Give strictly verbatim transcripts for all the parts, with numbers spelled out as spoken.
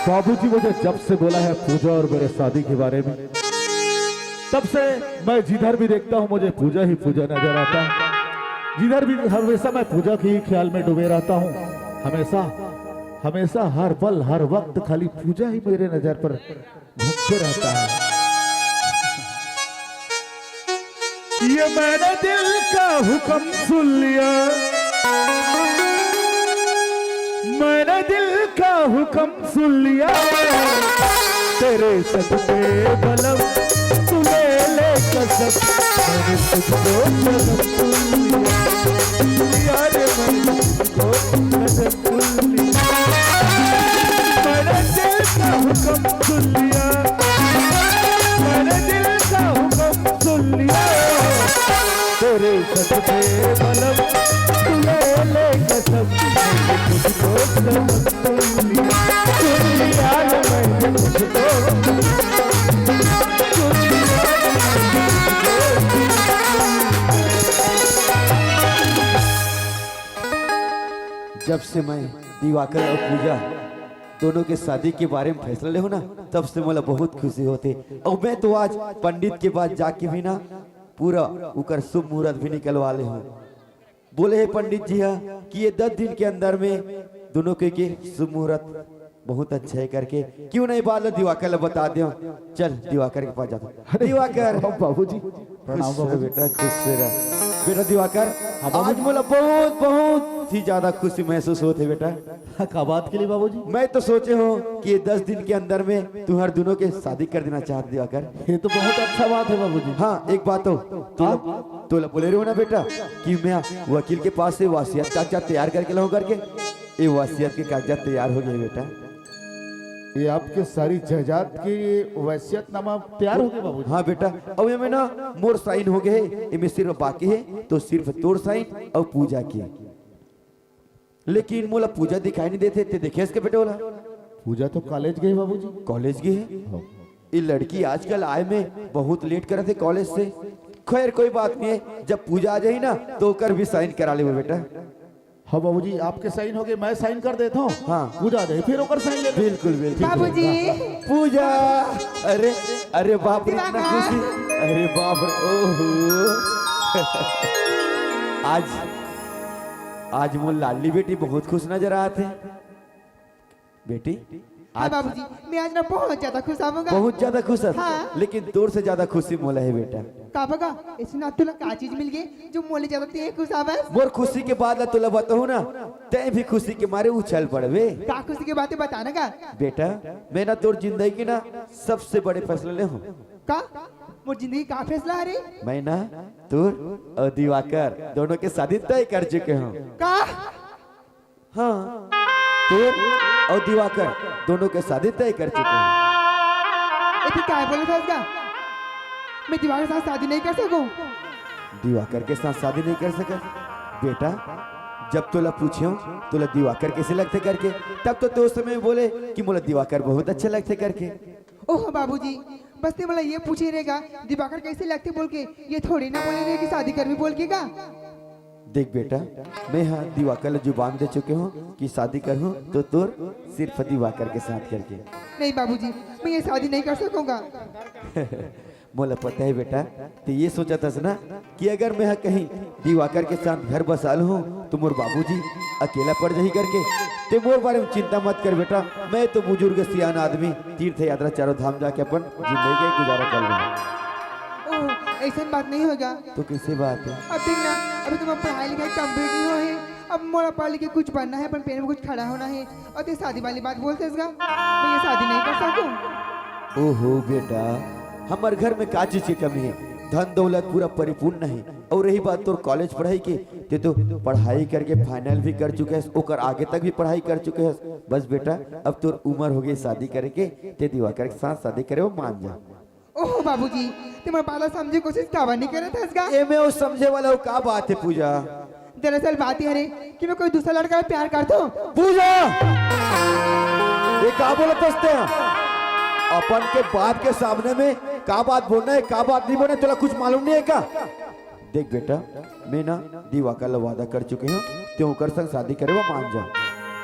बाबूजी मुझे जब से बोला है पूजा और मेरे शादी के बारे में, तब से मैं जिधर भी देखता हूँ मुझे पूजा ही पूजा नजर आता है। जिधर भी, हमेशा मैं पूजा के ही ख्याल में डूबे रहता हूँ। हमेशा, हमेशा हर पल हर वक्त खाली पूजा ही मेरे नजर पर घूमते रहता है। ये मैंने दिल का हुक्म सुन लिया, मैंने दिल का हुक्म सुन लिया। तेरे सदके बलम, तू ले ले कसम, मैंने तुझको सनम सुन लिया। यार मैंने तुझको सनम सुन लिया। मैंने दिल का हुक्म सुन लिया, मैंने दिल का हुक्म सुन लिया। तेरे सदके बलम, तू ले ले कसम, मैंने तुझको सनम सुन लिया। सुन लिया रे मैंने तुझको, सुन लिया रे मैंने तुझको। जब से मैं दिवाकर और पूजा दोनों के शादी के बारे में फैसला ले हूं ना, तब से मोला बहुत खुशी होथे। और मैं तो आज पंडित के पास जाके भी ना पूरा उकर शुभ मुहूर्त भी निकलवा ले हूं। बोले हे पंडित जी हा कि ये दस दिन के अंदर में दोनों के, के शुभ मुहूर्त बहुत अच्छा है करके। क्यों नहीं बात ला दिवाकर ला बता दे। चल दिवाकर के पास जाता। अरे, दिवाकर। बाबूजी, प्रणाम खुश रह बाबूजी। बेटा, खुश रह। बेटा दिवाकर, हाँ बाबूजी। आज मोला बहुत, बहुत ही ज्यादा खुशी महसूस होत हे बेटा। का बात के लिए बाबूजी? मैं तो सोचे हूँ कि ये दस दिन के अंदर में तुम्हारे दोनों के शादी कर देना चाहत दिवाकर। ये तो बहुत अच्छा बात है बाबूजी। हाँ, एक बात हो, तोला, हाँ? तोला बोले रहे हो ना बेटा कि मैं वकील के पास से वसीयत कागजात तैयार करके लाऊं करके। ये वसीयत के कागजात तैयार हो गए बेटा। ये आपके सारी जायदाद के ये वसीयतनामा तैयार हो गए बाबूजी? हाँ बेटा, अब ये में ना मोर साइन हो गए है, इमे सिर्फ बाकी है तो सिर्फ तोर साइन और पूजा के। लेकिन मोला पूजा दिखाई नहीं देते, ते देखे इसके बेटे वाला? पूजा तो कॉलेज गई बाबूजी। कॉलेज गई है? हाँ। ये लड़की आजकल आए में बहुत लेट करत हे कॉलेज से। खैर कोई बात नहीं है, जब पूजा आ जाही ना तो ओकर भी साइन करा लेबो बेटा। हाँ बाबूजी, आपके साइन हो गए, मैं साइन कर देता हूँ। हाँ। पूजा आ जाए फिर ओकर साइन ले लेबो। बिल्कुल बिल्कुल। बाबूजी। पूजा। अरे, अरे बाप रे, इतना दिवाकर। खुशी। अरे बाप रे, ओहो। आज, आज मोर लाडली बेटी बहुत खुश नजर आत हे। बेटी, हाँ आज बाबूजी, मैं आज ना बहुत ज्यादा खुश हूँ। बहुत ज्यादा खुश हस? हाँ। लेकिन तोर से ज्यादा खुशी मोला है बेटा। का बगा, ऐसे ना तोला का चीज मिल गई जो मोले ज्यादा ते खुश हवस? मोर खुशी के बात ला तोला बताऊँ ना, ते भी खुशी के मारे उछल पड़बे। का खुशी के बातें बताना का? बेटा, मैं ना तोर जिंदगी के ना सबसे बड़े फैसला ले हूँ। का? मोर जिंदगी का फैसला हरे? मैं ना तोर और दिवाकर दोनों के शादी तय कर चुके हूँ। का? हाँ, तोर और दिवाकर दोनों के शादी तय कर चुके हूँ। ए, तू काय बोलत हस गा? मैं दिवाकर के साथ शादी नहीं कर सकूँ। दिवाकर के साथ शादी नहीं कर सकत? बेटा, जब तोला पूछे हूँ, तोला दिवाकर कैसे लगथे करके, तब तो ते उस समय बोले कि मोला दिवाकर बहुत अच्छा लगथे करके। ओह बाबूजी, बस ते मोला ये पूछे रहेगा, दिवाकर कैसे लगथे बोल के, ये थोड़ी ना बोले रहे कि शादी करबे बोल के का? देख बेटा, मैं हा दिवाकर ला जुबान दे चुके हूँ कि शादी करहूँ तो तोर सिर्फ दिवाकर के साथ करके। नहीं बाबूजी, मैं ये शादी नहीं कर सकूँगा। मोला पता है बेटा, ते ये सोचत हस ना कि अगर मैं हा कहीं दिवाकर के साथ घर बसा लूँ तो मोर बाबूजी अकेला पड़ जाही करके। ते मोर बारे में चिंता मत कर बेटा, मैं तो बुजुर्ग सियान आदमी तीर्थ यात्रा चारों धाम जाके अपन जिंदगी के गुजारा कर लूँ। ओह, ऐसन बात नहीं होगा। तो कैसे बात है? अब देख ना, अभी तुम्हार पढ़ाई लिखाई complete नहीं होए हे। अब मोला पढ़ लिख के कुछ बनना है, अपन पैर में कुछ खड़ा होना है। और ते शादी वाली बात बोलत हस गा, मैं ये शादी नहीं कर सकूँ। ओहो बेटा, हमर घर में का चीज के कमी है? धन दौलत पूरा परिपूर्ण है। और रही बात तोर कॉलेज पढ़ाई के, ते तो पढ़ाई करके फाइनल भी कर चुके हस, ओकर आगे तक भी पढ़ाई कर चुके हस। बस बेटा, अब तोर उम्र हो गई शादी करे के, ते दिवाकर के साथ शादी करे वो मान जा। ओहो बाबूजी, ते मोर बात ला समझे कोशिश काबर नहीं करत हस गा? एमे वो समझे वाला वो का बात है पूजा? दरअसल बात ये हरे कि मैं कोई दूसरा लड़का से प्यार करता हूँ। पूजा, ये का बोलत हस ते? अपन के बाप के सामने में का बात बोलना है, का बात नहीं बोलना है, तोला कुछ मालूम नहीं है का? देख बेटा, मैं ना दिवाकर ला वादा कर चुके हूँ, ते ओकर संग शादी करे वो मान जा।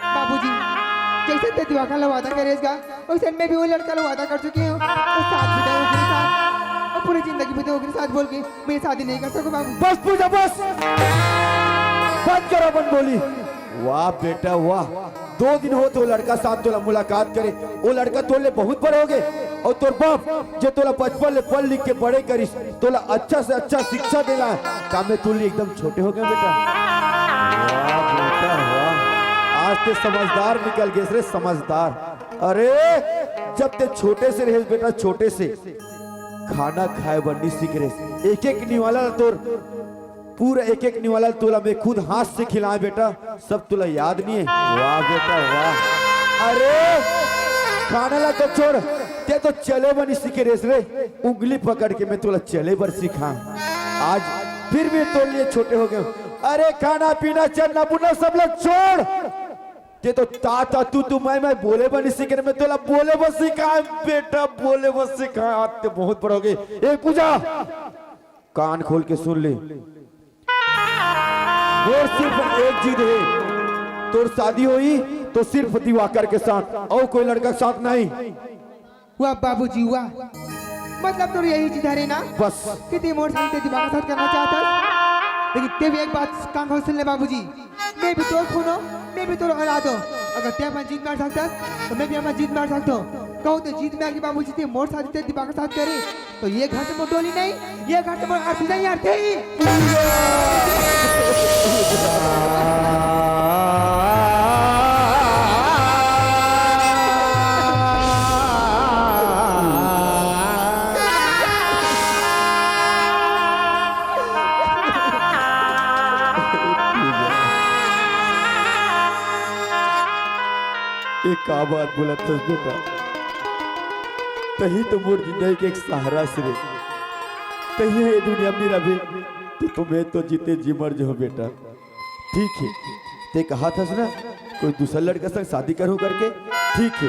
बाबूजी, जइसे तैं दिवाकर ला वादा करे हस गा, वइसन मैं भी वो लड़का ला वादा कर चुके हँव। अउ साथ बिताहूँ ओकरे साथ, अउ पूरी जिंदगी बिताहूँ ओकरे साथ बोल के मैं शादी नहीं कर सकँव बाबू। बस पूजा, बस। बंद कर अपन बोली। वाह बेटा वाह, दो दिन होत हे वो लड़का साथ तोला मुलाकात करे। वो लड़का तोर ले बहुत बड़े होगे, अउ तोर बाप जे तोला बचपन ले पढ़ लिख के बड़े करिस, तोला अच्छा से अच्छा शिक्षा देला, का मैं तोर ले एकदम छोटे होगे बेटा? वाह बेटा वाह, आज तैं समझदार निकल गेस रे, समझदार। अरे, जब तैं छोटे से रहेस बेटा, छोटे से खाना खाए बर नइ सीखे रहेस, एक एक निवाला तोर पूरा एक एक निवाला तोला मैं खुद हाथ से खिलाएँव बेटा, सब तोला याद नइ हे? वाह बेटा वाह। अरे, खाना ला तो छोड़, तैं तो चले बर नइ सीखे रहेस रे, उंगली पकड़ के मैं तोला चले बर सिखाएँव। आज फिर भी तोर ले छोटे होगे हँव। अरे, खाना पीना चलना बुलना सब ला छोड़, तैं तो ता ता तू तू मैं मैं बोले बर नइ सीखे रहेस, मैं तोला बोले बर सिखाएँव बेटा, बोले बर सिखाएँव। आज तैं बहुत बड़े होगे। ए पूजा, कान खोल के सुन ले, मोर सिर्फ एक जिद हे, तोर शादी होही तो सिर्फ दिवाकर के साथ, अउ कोई लड़का के साथ नहीं। वाह बाबूजी वाह, मतलब तोर यही जिद हरे ना? बस। कि तैं मोर शादी दिवाकर के साथ करना चाहत हस? लेकिन तैं भी एक बात कान खोल सुन ले बाबूजी, मैं भी तोर खून हँव, मैं भी तोर औलाद हँव। अगर तैं अपन जिद में अड़ सकत हस, त मैं भी अपन जिद में अड़ सकत हँव। कहूँ त जिद में आके बाबूजी तैं मोर शादी दिवाकर के साथ करे, त ये घर से मोर डोली नहीं, ये घर से मोर अर्थी नहीं, अर्थी। ए का बात बोलत हस बेटा? तहीं तो मोर जिंदगी के एक सहारा हस रे। तहीं ए दुनिया में रहे तो तुम्हें तो जीते जी मर जाओ बेटा। ठीक हे, तैं कहत हस ना कोई दूसर लड़का संग शादी करहूँ करके, ठीक हे,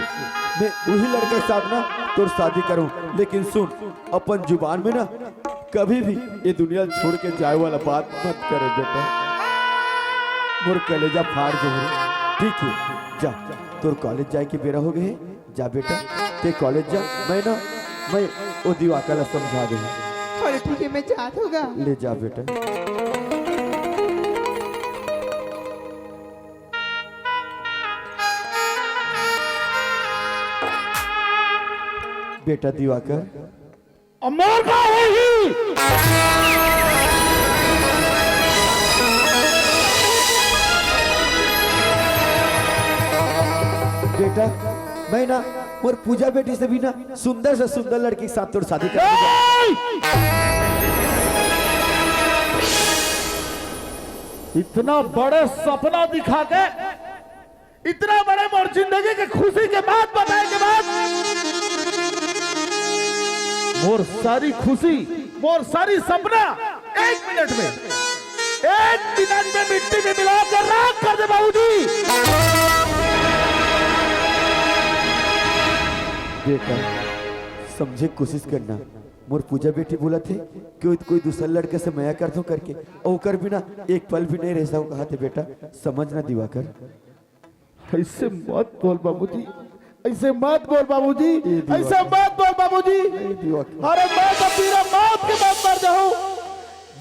मैं उही लड़का के साथ ना तोर शादी करहूँ। लेकिन सुन, अपन जुबान में ना कभी भी ए दुनिया छोड़ के जाए वाला बात मत करे बेटा, मोर कलेजा फाड़ दे रे। ठीक हे, जा, तोर कॉलेज जाए के बेरा होगे हे, जा बेटा, तैं कॉलेज जा, मैं ना, मैं ओ दिवाकर ला समझा देहूँ। अरे ठीक हे, मैं जात हँव गा। ले जा बेटा। बेटा दिवाकर, अब मोर का होही? बेटा, मैं ना मोर पूजा बेटी से भी ना सुंदर से सुंदर लड़की के साथ तोर शादी कर दूंगा। नहीं! इतना बड़े सपना दिखा के इतना बड़े मोर जिंदगी के खुशी के बात बताए के बाद मोर सारी खुशी, मोर सारी सपना एक मिनट में, एक मिनट में मिट्टी में मिला कर राख कर दे बाबूजी। बेटा, समझे कोशिश करना, मोर पूजा बेटी बोलत हे कि कोई दूसर लड़के से मया करत हों करके, अउ ओकर बिना एक पल भी नहीं रह सकँव कहत हे। बेटा, समझना दिवाकर। ऐसे मत बोल बाबूजी, ऐसे मत बोल बाबूजी, ए दिवाकर। ऐसे मत बोल बाबूजी। ए दिवाकर। अरे मैं तो बिना मौत के मर जाहूँ।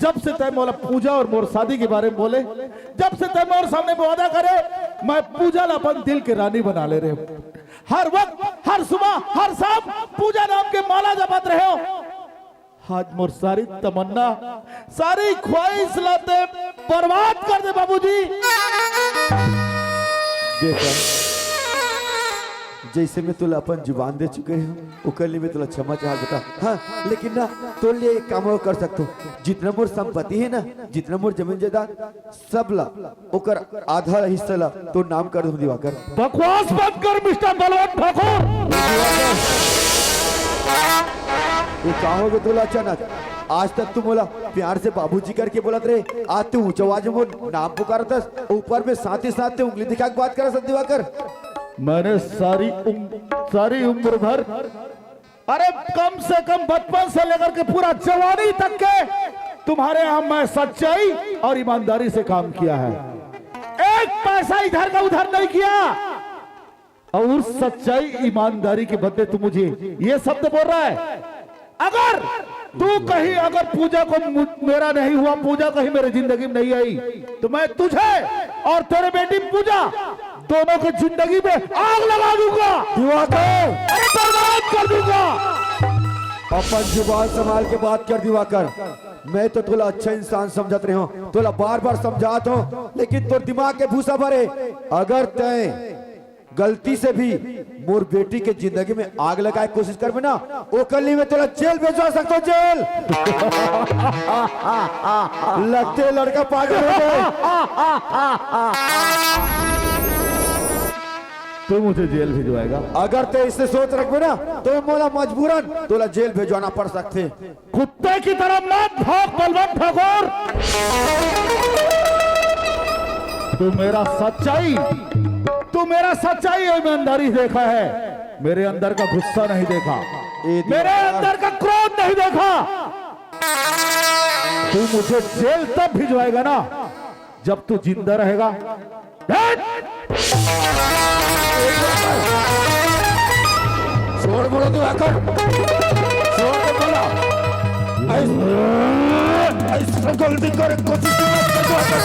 जब से तैं मोला पूजा अउ मोर शादी के बारे में बोले, जब से तैं मोर सामने वादा करे, मैं पूजा ला अपन दिल के रानी बना ले रहेंव। हर वक्त, हर सुबह, हर शाम पूजा नाम के माला जपत रहेंव। आज मोर सारी तमन्ना, सारी ख्वाहिश ला तैं बर्बाद कर दे बाबूजी। बेटा, जइसे मैं तोला अपन जुबान दे चुके हँव, ओकर लिए मैं तोला क्षमा चाहत बेटा। हाँ, लेकिन ना, तोर लिए एक काम अउ कर सकत हों। जितना मोर संपत्ति हे ना, जितना मोर जमीन जायदाद, सब ला, ओकर आधा हिस्सा ला तोर नाम कर दूँ दिवाकर। बकवास बंद कर मिस्टर बलवंत ठाकुर। ये का होगे तोला अचानक? आज तक तू मोला प्यार से बाबूजी करके बोलत रहे, आज तू ऊंचा आवाज में मोर नाम पुकारत हस, ऊपर में साथ ही साथ तैं उंगली दिखा के बात करत हस दिवाकर। मैंने सारी उम-, सारी उम्र भर, अरे कम से कम बचपन से लेकर के पूरा जवानी तक के तुम्हारे यहाँ मैं सच्चाई और ईमानदारी से काम किया है, एक पैसा इधर का उधर नहीं किया। और सच्चाई ईमानदारी के बदले तू मुझे ये शब्द बोल रहा है? अगर तू कहीं, अगर पूजा को मु-, मेरा नहीं हुआ, पूजा कहीं मेरे जिंदगी में नहीं आई, तो मैं तुझे और तेरे बेटी पूजा दोनों की जिंदगी में आग लगा दूंगा। दिवाकर, अरे, बर्बाद कर दूंगा। अपन जुबान संभाल के बात कर दिवाकर। मैं तो तोला अच्छा इंसान समझत रहे हूँ, तोला बार बार समझात हूँ, लेकिन तोर दिमाग के भूसा भरे। अगर तय गलती से भी मोर बेटी के जिंदगी में आग लगाए कोशिश करबे ना, ओकर लिए मैं तोला जेल भेजवा सकता हूँ, जेल। लगते लड़का पागल हो गए। तू मुझे जेल भिजवाएगा? अगर तय इससे सोच रखबे ना, तो मोला मजबूरन तोला जेल भिजवाना पड़ सकथे। कुत्ते की तरह मत भौंक बलवंत ठाकुर। तू मेरा सच्चाई, तू मेरा सच्चाई ईमानदारी देखा है, मेरे अंदर का गुस्सा नहीं देखा, ए दिया- मेरे अंदर का क्रोध नहीं देखा। तू मुझे जेल तब भिजवाएगा ना, जब तू जिंदा रहेगा। छोड़ बोला तू आकर। छोड़ तो बोला। ऐस-, ऐसा गलती करे कोशिश मत कर तू आकर।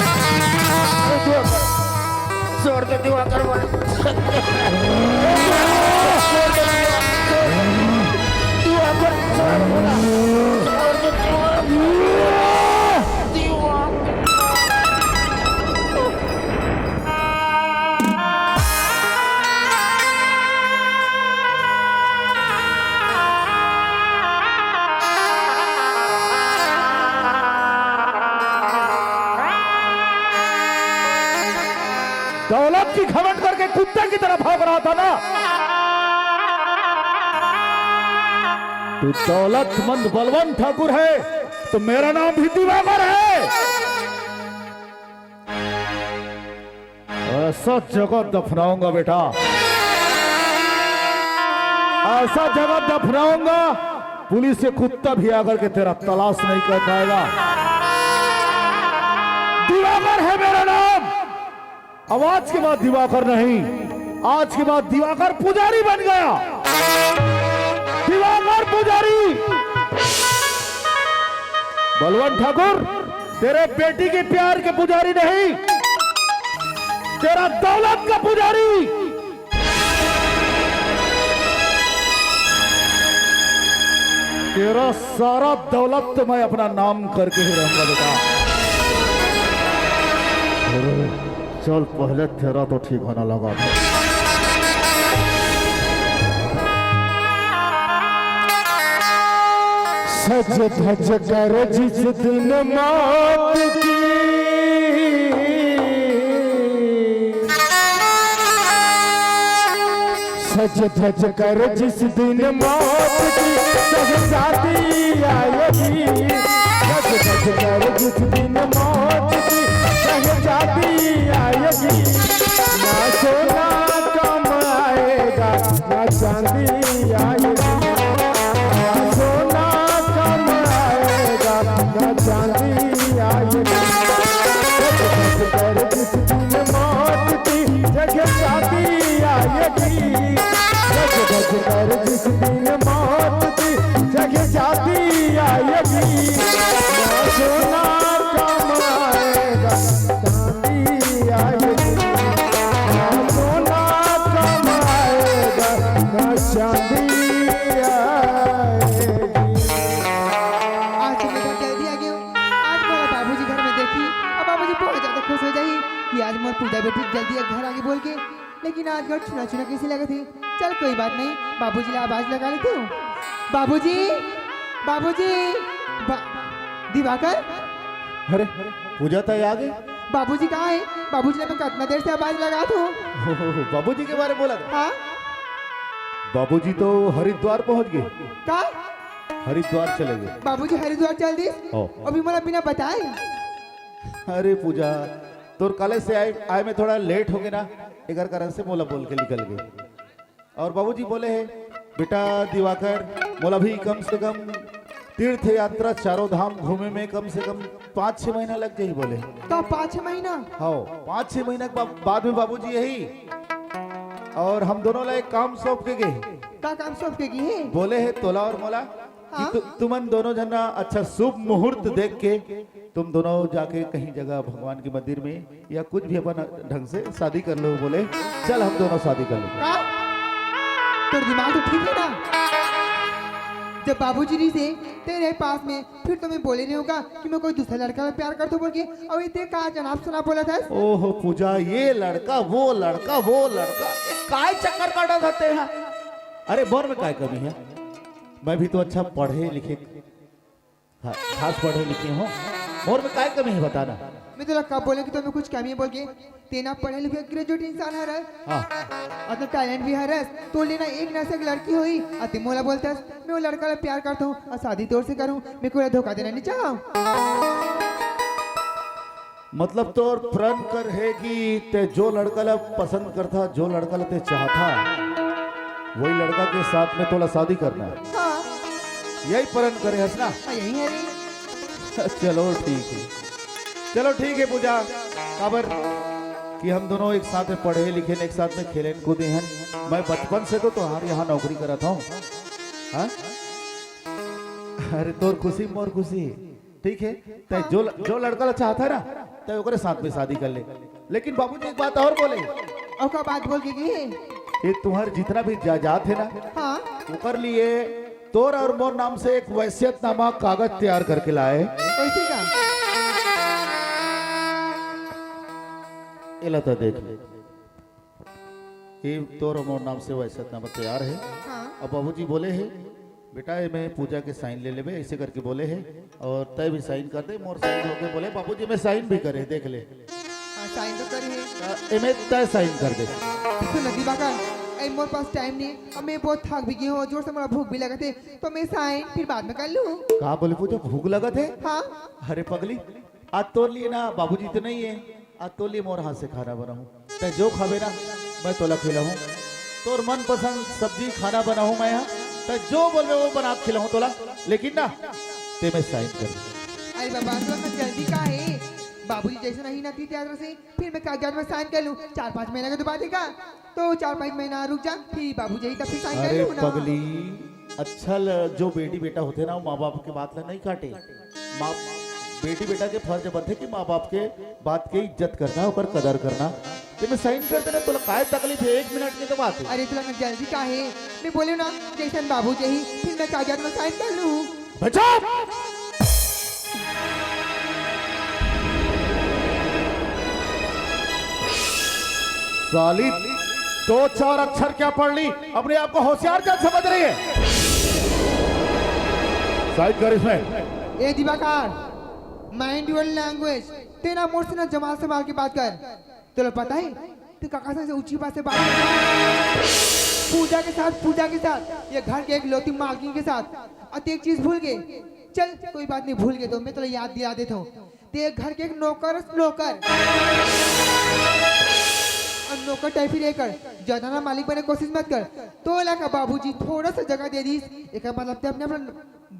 छोड़ दे तू आकर बोला। छोड़ दे तू आकर। छोड़ दे तू आकर। छोड़ दे तू आकर। दौलत की घमंड करके कुत्ते की तरह भौंक रहा था ना। तू दौलतमंद बलवंत ठाकुर है, तो मेरा नाम भी दिवाकर है। ऐसा जगह दफनाऊंगा बेटा, ऐसा जगह दफनाऊंगा, पुलिस से कुत्ता भी आकर के तेरा तलाश नहीं कर पाएगा। दिवाकर है मेरा नाम। अब आज के बाद दिवाकर नहीं, आज के बाद दिवाकर पुजारी बन गया। दिवाकर पुजारी। बलवंत ठाकुर, तेरे बेटी के प्यार के पुजारी नहीं, तेरा दौलत का पुजारी। तेरा सारा दौलत तो मैं अपना नाम करके ही रहूंगा बेटा। चल, पहले तेरा तो ठिकाना लगा दे। सज धज कर जिस दिन मौत की, सज धज कर जिस दिन मौत की शहजादी आएगी, सज धज कर जिस दिन मौत की शहजादी आएगी, ना सोना काम आएगा, ना चांदी आएगी, ना सोना काम आएगा, ना चांदी आएगी। सज धज कर जिस दिन मौत की जगह शादी आएगी, सज धज कर जिस दिन मौत की जगह शादी आएगी, ना सोना काम आएगा, चांदी आएगी, ना सोना काम आएगा, ना चांदी आएगी। आज तो मैं बहुत जल्दी आ गया हूँ। आज मोला बाबूजी घर में देखी, अब बाबूजी बहुत ज्यादा खुश हो जाही कि आज मोर पूजा बेटी जल्दी एक घर आगे बोल के। लेकिन आज घर छुना छुना कैसे लगे थे? चल, कोई बात नहीं, बाबूजी ला आवाज लगा लेती हूँ। बाबूजी, बाबूजी, बा-, दिवाकर। अरे, पूजा ताई आ गई? बाबूजी कहाँ है? बाबूजी ला मैं कितना देर से आवाज लगा तू। बाबूजी के बारे में बोला था? हाँ। बाबूजी तो हरिद्वार पहुंच गए। का? हरिद्वार चले गए। बाबूजी हरिद्वार चल दिस? हाँ। अभी मोला बिना बताए। अरे पूजा, तोर कॉलेज से आए, आए में थोड़ा लेट हो गए ना, एकर कारण से मोला बोल के निकल गए। और बाबूजी बोले है, "बेटा दिवाकर, मोला भी कम से कम तीर्थ यात्रा चारों धाम घूमे में कम से कम पाँच छह महीना लग जाही," बोले। तो पाँच छह महीना? हाँ, पाँच छह महीना के बा-, बाद में बाबूजी यही और हम दोनों ला एक काम सौंप के गे हे। का काम सौंप के गे हे? बोले हे तोला और मोला कि हाँ। तु-, तुमन दोनों झन ना अच्छा शुभ मुहूर्त देख के तुम दोनों जाके कहीं जगह भगवान के मंदिर में या कुछ भी अपन ढंग से शादी कर लो। बोले, चल हम दोनों शादी कर लो। का? तोर दिमाग तो ठीक हे ना? जब बाबूजी रहिसे तेरे पास में, फिर तो मैं बोले नहीं होगा कि मैं कोई दूसरा लड़का में प्यार करता हूँ बोल के। अउ ये ते का जनाब सनाब बोलत हस? ओहो पूजा, ये लड़का, वो लड़का, वो लड़का, ये काय चक्कर काटत हस तेहा? अरे मोर में काय कमी हे? मैं भी तो अच्छा पढ़े लिखे, खा-, खास पढ़े लिखे हूँ। मोर में काय कमी हे बताना? मैं तोला कब बोले कि तोर में कुछ कमी हे बोल के? ते ना पढ़े लिखे ग्रेजुएट इंसान हरस। हाँ। अउ तो टैलेंट भी हरस। तोर ले ना एक ना से एक लड़की होही, अउ ते मोला बोलथस, मैं वो लड़का ला प्यार करता हूँ अउ शादी तोर से करूँ, मैं कोई ला धोखा देना नहीं चाहूँ। मतलब तोर प्रण कर हे कि ते जो लड़का ला पसंद करथा, जो लड़का ला ते चाहथा, वही लड़का के साथ में तोला शादी करना हे। हाँ। यही प्रण करे हस ना? हाँ, यही हे रे। चलो ठीक हे, चलो ठीक हे पूजा, काबर कि हम दोनों एक साथ में पढ़े लिखे, एक साथ में खेले कूदे हन। मैं बचपन से तो तोहार यहाँ नौकरी करत हूँ। हाँ? अरे तोर खुशी मोर खुशी। ठीक हे, ते जो ल-, जो लड़का ला चाहथा ना, ते ओकरे साथ में शादी कर ले। लेकिन बाबूजी एक बात और बोले। अउ का बात बोल के गे हे? ये तुम्हार जितना भी जायदाद हे ना, हाँ। ओकर लिए तोर और मोर नाम से एक वसीयतनामा कागज तैयार करके लाए। कैसे का? एला तो देख ले। ये तोर और मोर नाम से वसीयतनामा तैयार हे। हाँ। अब बाबूजी बोले हे, बेटा, ये मैं पूजा के साइन ले लेबे, ऐसे करके बोले हे। और तय भी साइन कर दे, मोर साइन होके बोले, बाबूजी मैं साइन भी करे, देख ले। हाँ, साइन तो करे हे। अ, एमे तय साइन कर दे। सुन ना दिवाकर, ए मोर पास टाइम नहीं, अब मैं बहुत थक भी गई हूँ, जोर से मोला भूख भी लगत हे, तो मैं साइन फिर बाद में कर लूँ। का बोले पूजा, भूख लगत हे? हाँ। अरे पगली, आज तोर लिए ना बाबूजी तो नहीं हे, आज तोर लिए मोर हाथ से खाना बनाहूँ। तै जो खाबे ना, मैं तोला खिलाहूँ। तोर मनपसंद सब्जी खाना बनाहूँ मैं यहाँ। तै जो बोलबे वो बना के खिलाहूँ तोला। लेकिन ना, ते में साइन कर। अरे बाबा, तोला जल्दी का हे? बाबूजी जैसे नहीं ना दी तैयार से, फिर मैं कागजात में साइन कर लूँ। चार पाँच महीना के तो बात हे का? तो चार पाँच महीना रुक जा, फिर बाबू जाही तब फिर साइन कर अरे लूँ ना। पगली, अच्छा ल-, जो बेटी बेटा होथे ना, वो माँ बाप के बात ला नहीं काटे। माँ, बेटी बेटा के फर्ज बनथे कि माँ बाप के बात के इज्जत करना, ओकर कदर करना। ते में साइन कर देना, तोला काय तकलीफ हे? एक मिनट के तो बात हे। अरे तोला ना जल्दी का हे? मैं बोले ना, जैसन बाबू जाही, फिर मैं कागजात में साइन कर लूँ। बे चुप! साली, दो चार अक्षर क्या पढ़ ली, अपने आप को होशियार जन समझ रही है। साइन कर इसमें। ए दिवाकर, mind your language। ते ना मोर से ना जमाल संभाल के बात कर। तोला पता हे, ते काका से ऊंची बात से बात कर। पूजा के साथ, पूजा के साथ, ये घर के एकलौती मालकिन के साथ, अउ ते एक चीज भूल गे। चल, कोई बात नहीं, भूल गे तो मैं तोला याद दिला देता हूँ। ते घर के एक नौकर, नौकर। अउ नौकर टाइप ही रहे कर, ज्यादा ना मालिक बने कोशिश मत कर। तोला का बाबूजी थोड़ा सा जगह दे दीस, एकर मतलब ते अपने आप ला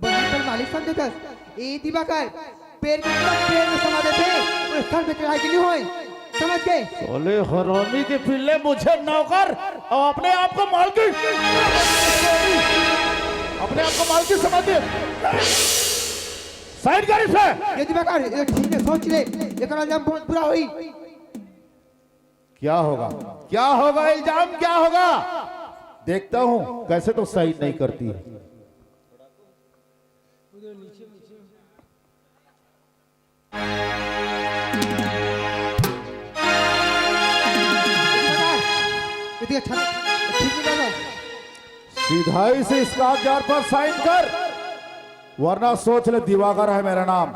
बने पर मालिक समझथस। ए दिवाकर, पेड़ के मतलब पेड़ में समा देथे, अउ सर में चढ़ाई के नहीं होय। समझ गे? साले हरामी के पिल्ले, मुझे नौकर अउ अपने आप को मालकिन, अपने आप को मालकिन समझ के साइन कर इसमें। ए दिवाकर, ए ठीक हे, सोच ले, एकर अंजाम बहुत बुरा होही। क्या होगा, क्या होगा, इल्जाम क्या होगा? देखता हूँ, कैसे तो साइन नहीं करती है। सीधाई से इस कागजात पर साइन कर, वरना सोच ले, दिवाकर है मेरा नाम।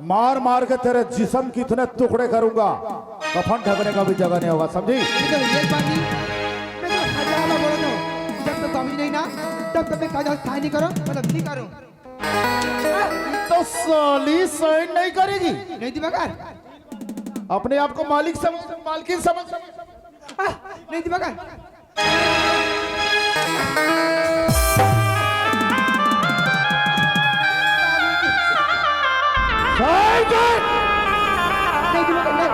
मार मार के तेरे जिस्म के इतने टुकड़े करूंगा, कफन ढकने का भी जगह नहीं होगा, समझी? जब तक बाबूजी नहीं ना, तब तक मैं कागजात साइन नहीं करूं, मतलब नहीं करूं। तो साली साइन नहीं करेगी। नहीं दिवाकर। अपने आप को मालिक समझ, मालकिन समझ। आ, नहीं दिवाकर। साइन कर। नहीं दिवाकर, नहीं।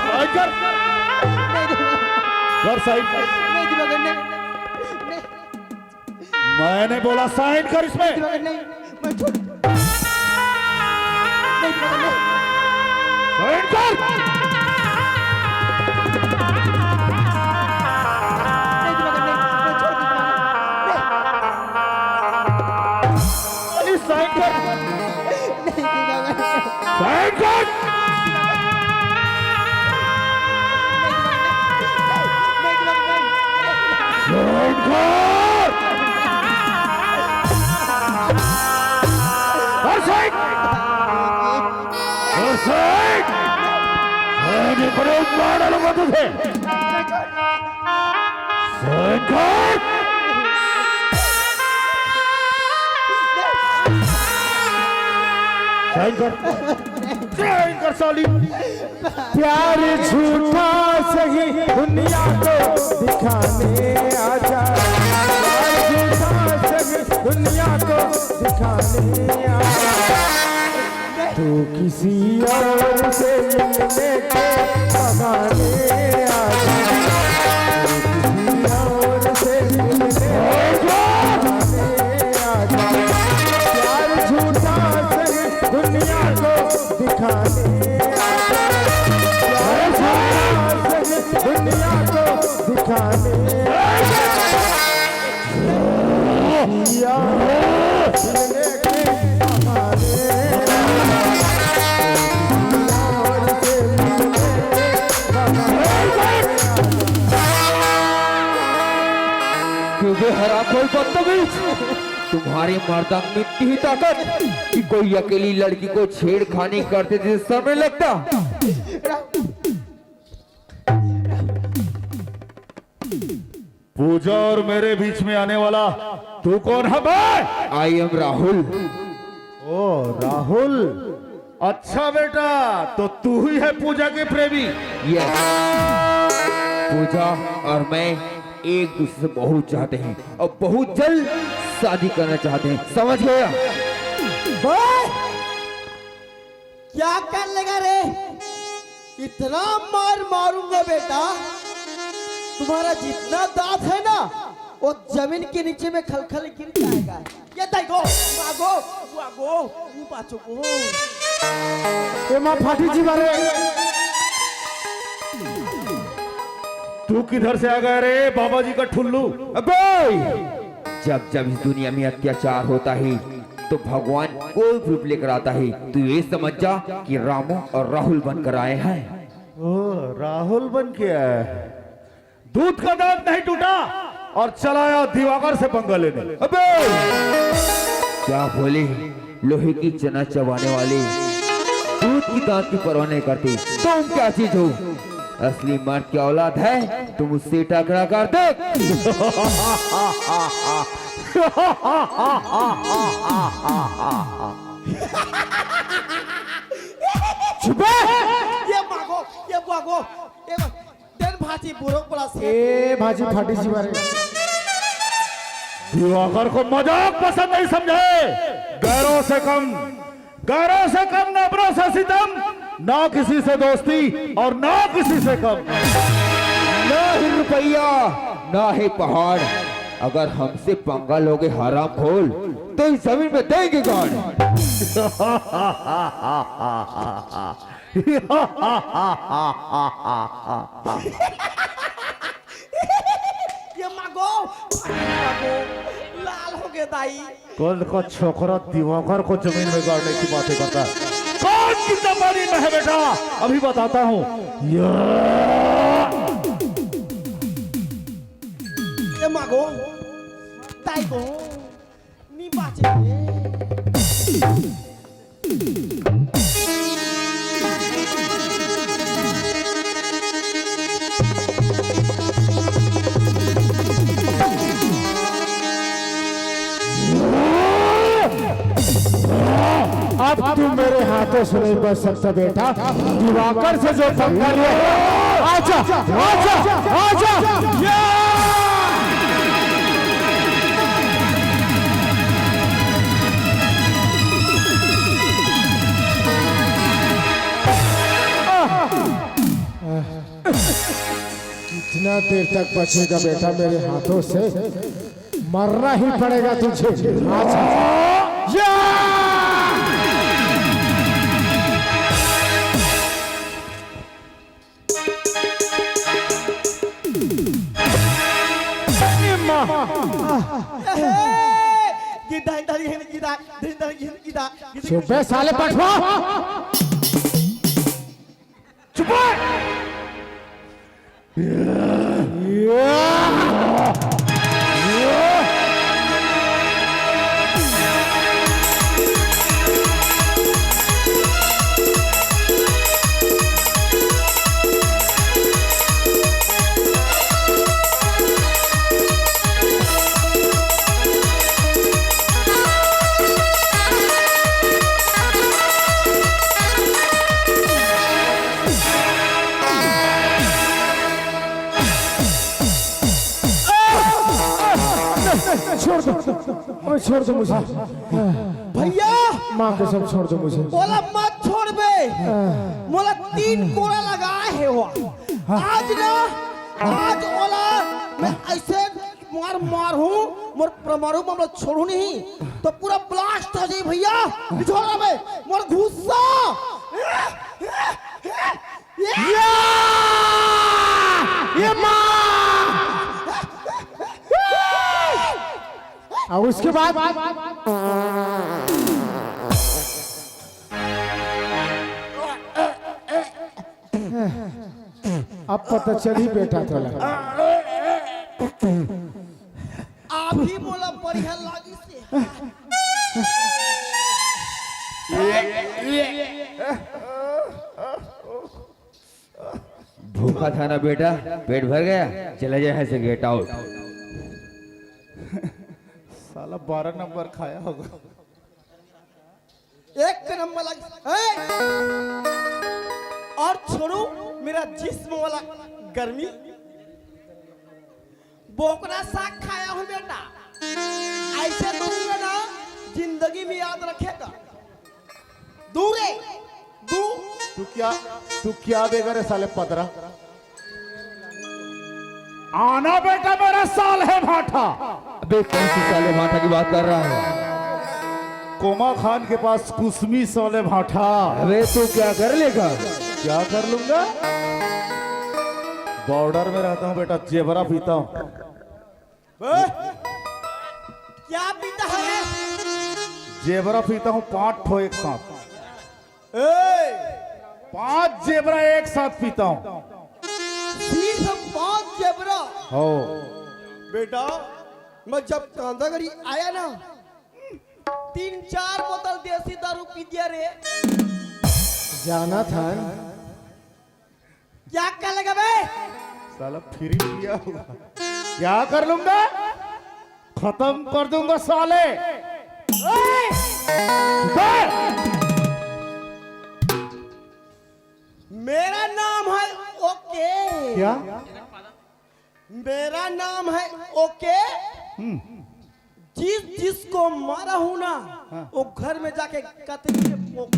साइन कर। नहीं दिवाकर। कर साइन। नहीं दिवाकर, नहीं, नहीं। मैंने बोला साइन कर इसमें। दिवाकर, नहीं, मैं छोड़, नहीं दिवाकर, नहीं। साइन कर। नहीं दिवाकर, नहीं, मैं छोड़ दे दिवाकर, नहीं। अली, साइन कर। नहीं दिवाकर। साइन कर। साइन कर। और साइन। और साइन। साइन पर मार डालूंगा तुझे। साइन कर। साइन कर। साइन कर साली। प्यार झूठा सही, दुनिया को दिखाने आजा। प्यार झूठा सही, दुनिया को दिखाने आजा। तू किसी और से मिलने के बहाने आजा। तू किसी और से मिलने के बहाने आजा। प्यार झूठा सही, दुनिया को दिखाने आजा। प्यार झूठा सही, दुनिया को दिखाने आजा। क्यों बे हरामखोर बदतमीज, तुम्हारे मर्दांग में इतनी ही ताकत कि कोई अकेली लड़की को छेड़खानी करते जैसे समय लगता। पूजा और मेरे बीच में आने वाला तू कौन है बे? I am Rahul. ओ राहुल, अच्छा बेटा, तो तू ही है पूजा के प्रेमी? यस। पूजा और मैं एक दूसरे से बहुत चाहते हैं और बहुत जल्द शादी करना चाहते हैं, समझ गया? बे, क्या कर लेगा रे? इतना मार मारूंगा बेटा, तुम्हारा जितना दांत है ना, वो जमीन के नीचे में खलखल गिर जाएगा। ये देखो, मागो, मागो, वो बाचो को। ए माँ फाटी जी मारे। तू किधर से आ गया रे बाबा जी का ठुल्लू? अबे, जब जब इस दुनिया में अत्याचार होता है तो भगवान कोई भी रूप लेकर आता है। तू ये समझ जा कि रामू और राहुल बनकर आए हैं। ओ, राहुल बन के आया है। दूध का दांत नहीं टूटा और चला आया दिवाकर से पंगा लेने। अबे, क्या बोले, लोहे की चना चबाने वाले दूध की दांत की परवाह नहीं करते। तुम क्या चीज हो? असली मर्द की औलाद है, तुम उससे टकरा कर देख। चुप है। ये मागो, ये मागो, ये मा-, तेन भाजी बुरो पड़ा से। ए भाजी फाटी जी मारे। दिवाकर को मजाक पसंद नहीं समझे। गैरों से कम, गैरों से कम, नबरों से सितम, ना किसी से दोस्ती और ना किसी से कम। ना ही रुपया, ना ही पहाड़, अगर हमसे पंगा लोगे हरामखोर, तो इस जमीन में देंगे गाड़। ये मागो, मागो, लाल हो गए दाई। कल का छोकरा दिवाकर को जमीन में गाड़ने की बातें करता है। कौन कितना पानी में है बेटा, अभी बताता हूँ। या! ये मागो, ताई को, नी बाचे। अब तू मेरे हाथों से नहीं बच सकता बेटा। दिवाकर से जो पंगा लिया, आजा, आजा, आजा। या! जितना देर तक बचेगा बेटा मेरे हाथों से, मरना ही पड़ेगा तुझे। आज या! ए माँ! गिद्धा, गिद्धा, गिद्धा, गिद्धा, गिद्धा, गिद्धा, गिद्धा। चुप बे साले पठवा। चुप! छोड़ दो, अबे छोड़ दो मुझे। भैया, माँ कसम, छोड़ दो मुझे। ओला मत छोड़बे। मोला तीन कोड़ा लगा हे वो। आज ना, आज ओला मैं ऐसे मार मारहूँ, मोर परमाणु बम ला छोड़हूँ नहीं तो पूरा blast हो जाई भैया। निचोड़ बे मोर गुस्सा। या! ये माँ! और उसके बाद अब पता चली बेटा तोला। आप ही मोला बढ़िया लागिस हे। भूखा था ना बेटा, पेट भर गया, चला जा यहाँ से, get out। साला बारह नंबर खाया होगा। एक नंबर लग, ए! और छोड़ू मेरा जिस्म वाला गर्मी। बोकरा साग खाया हूँ बेटा, ऐसे दूंगा ना, जिंदगी में याद रखेगा। दूर है, दूर। तू क्या, तू क्या देगा रे साले पतरा? आना बेटा मेरा साले भाटा। अबे कौन सी साले भाटा की बात कर रहा है? कोमा खान के पास कुसमी साले भाटा। अबे तू क्या कर लेगा? क्या कर लूंगा? बॉर्डर में रहता हूँ बेटा, जेबरा पीता हूँ। बे, क्या पीता है? जेबरा पीता हूँ पांच ठो एक साथ। ए! पांच जेबरा एक साथ पीता हूँ। सिर्फ पांच जेबरा? हो। बेटा, मैं जब कांदागढ़ी आया ना, तीन चार बोतल देसी दारू पी दिया रे। जाना था। क्या कर लेगा बे? साला फ्री पिया हुआ। क्या कर लूंगा? खत्म कर दूंगा साले। ओए! बे! मेरा नाम है ओके। क्या? मेरा नाम है ओके। हम्म। जिस जिसको मारा हूं ना, हाँ। वो घर में जाके कतई से पोक।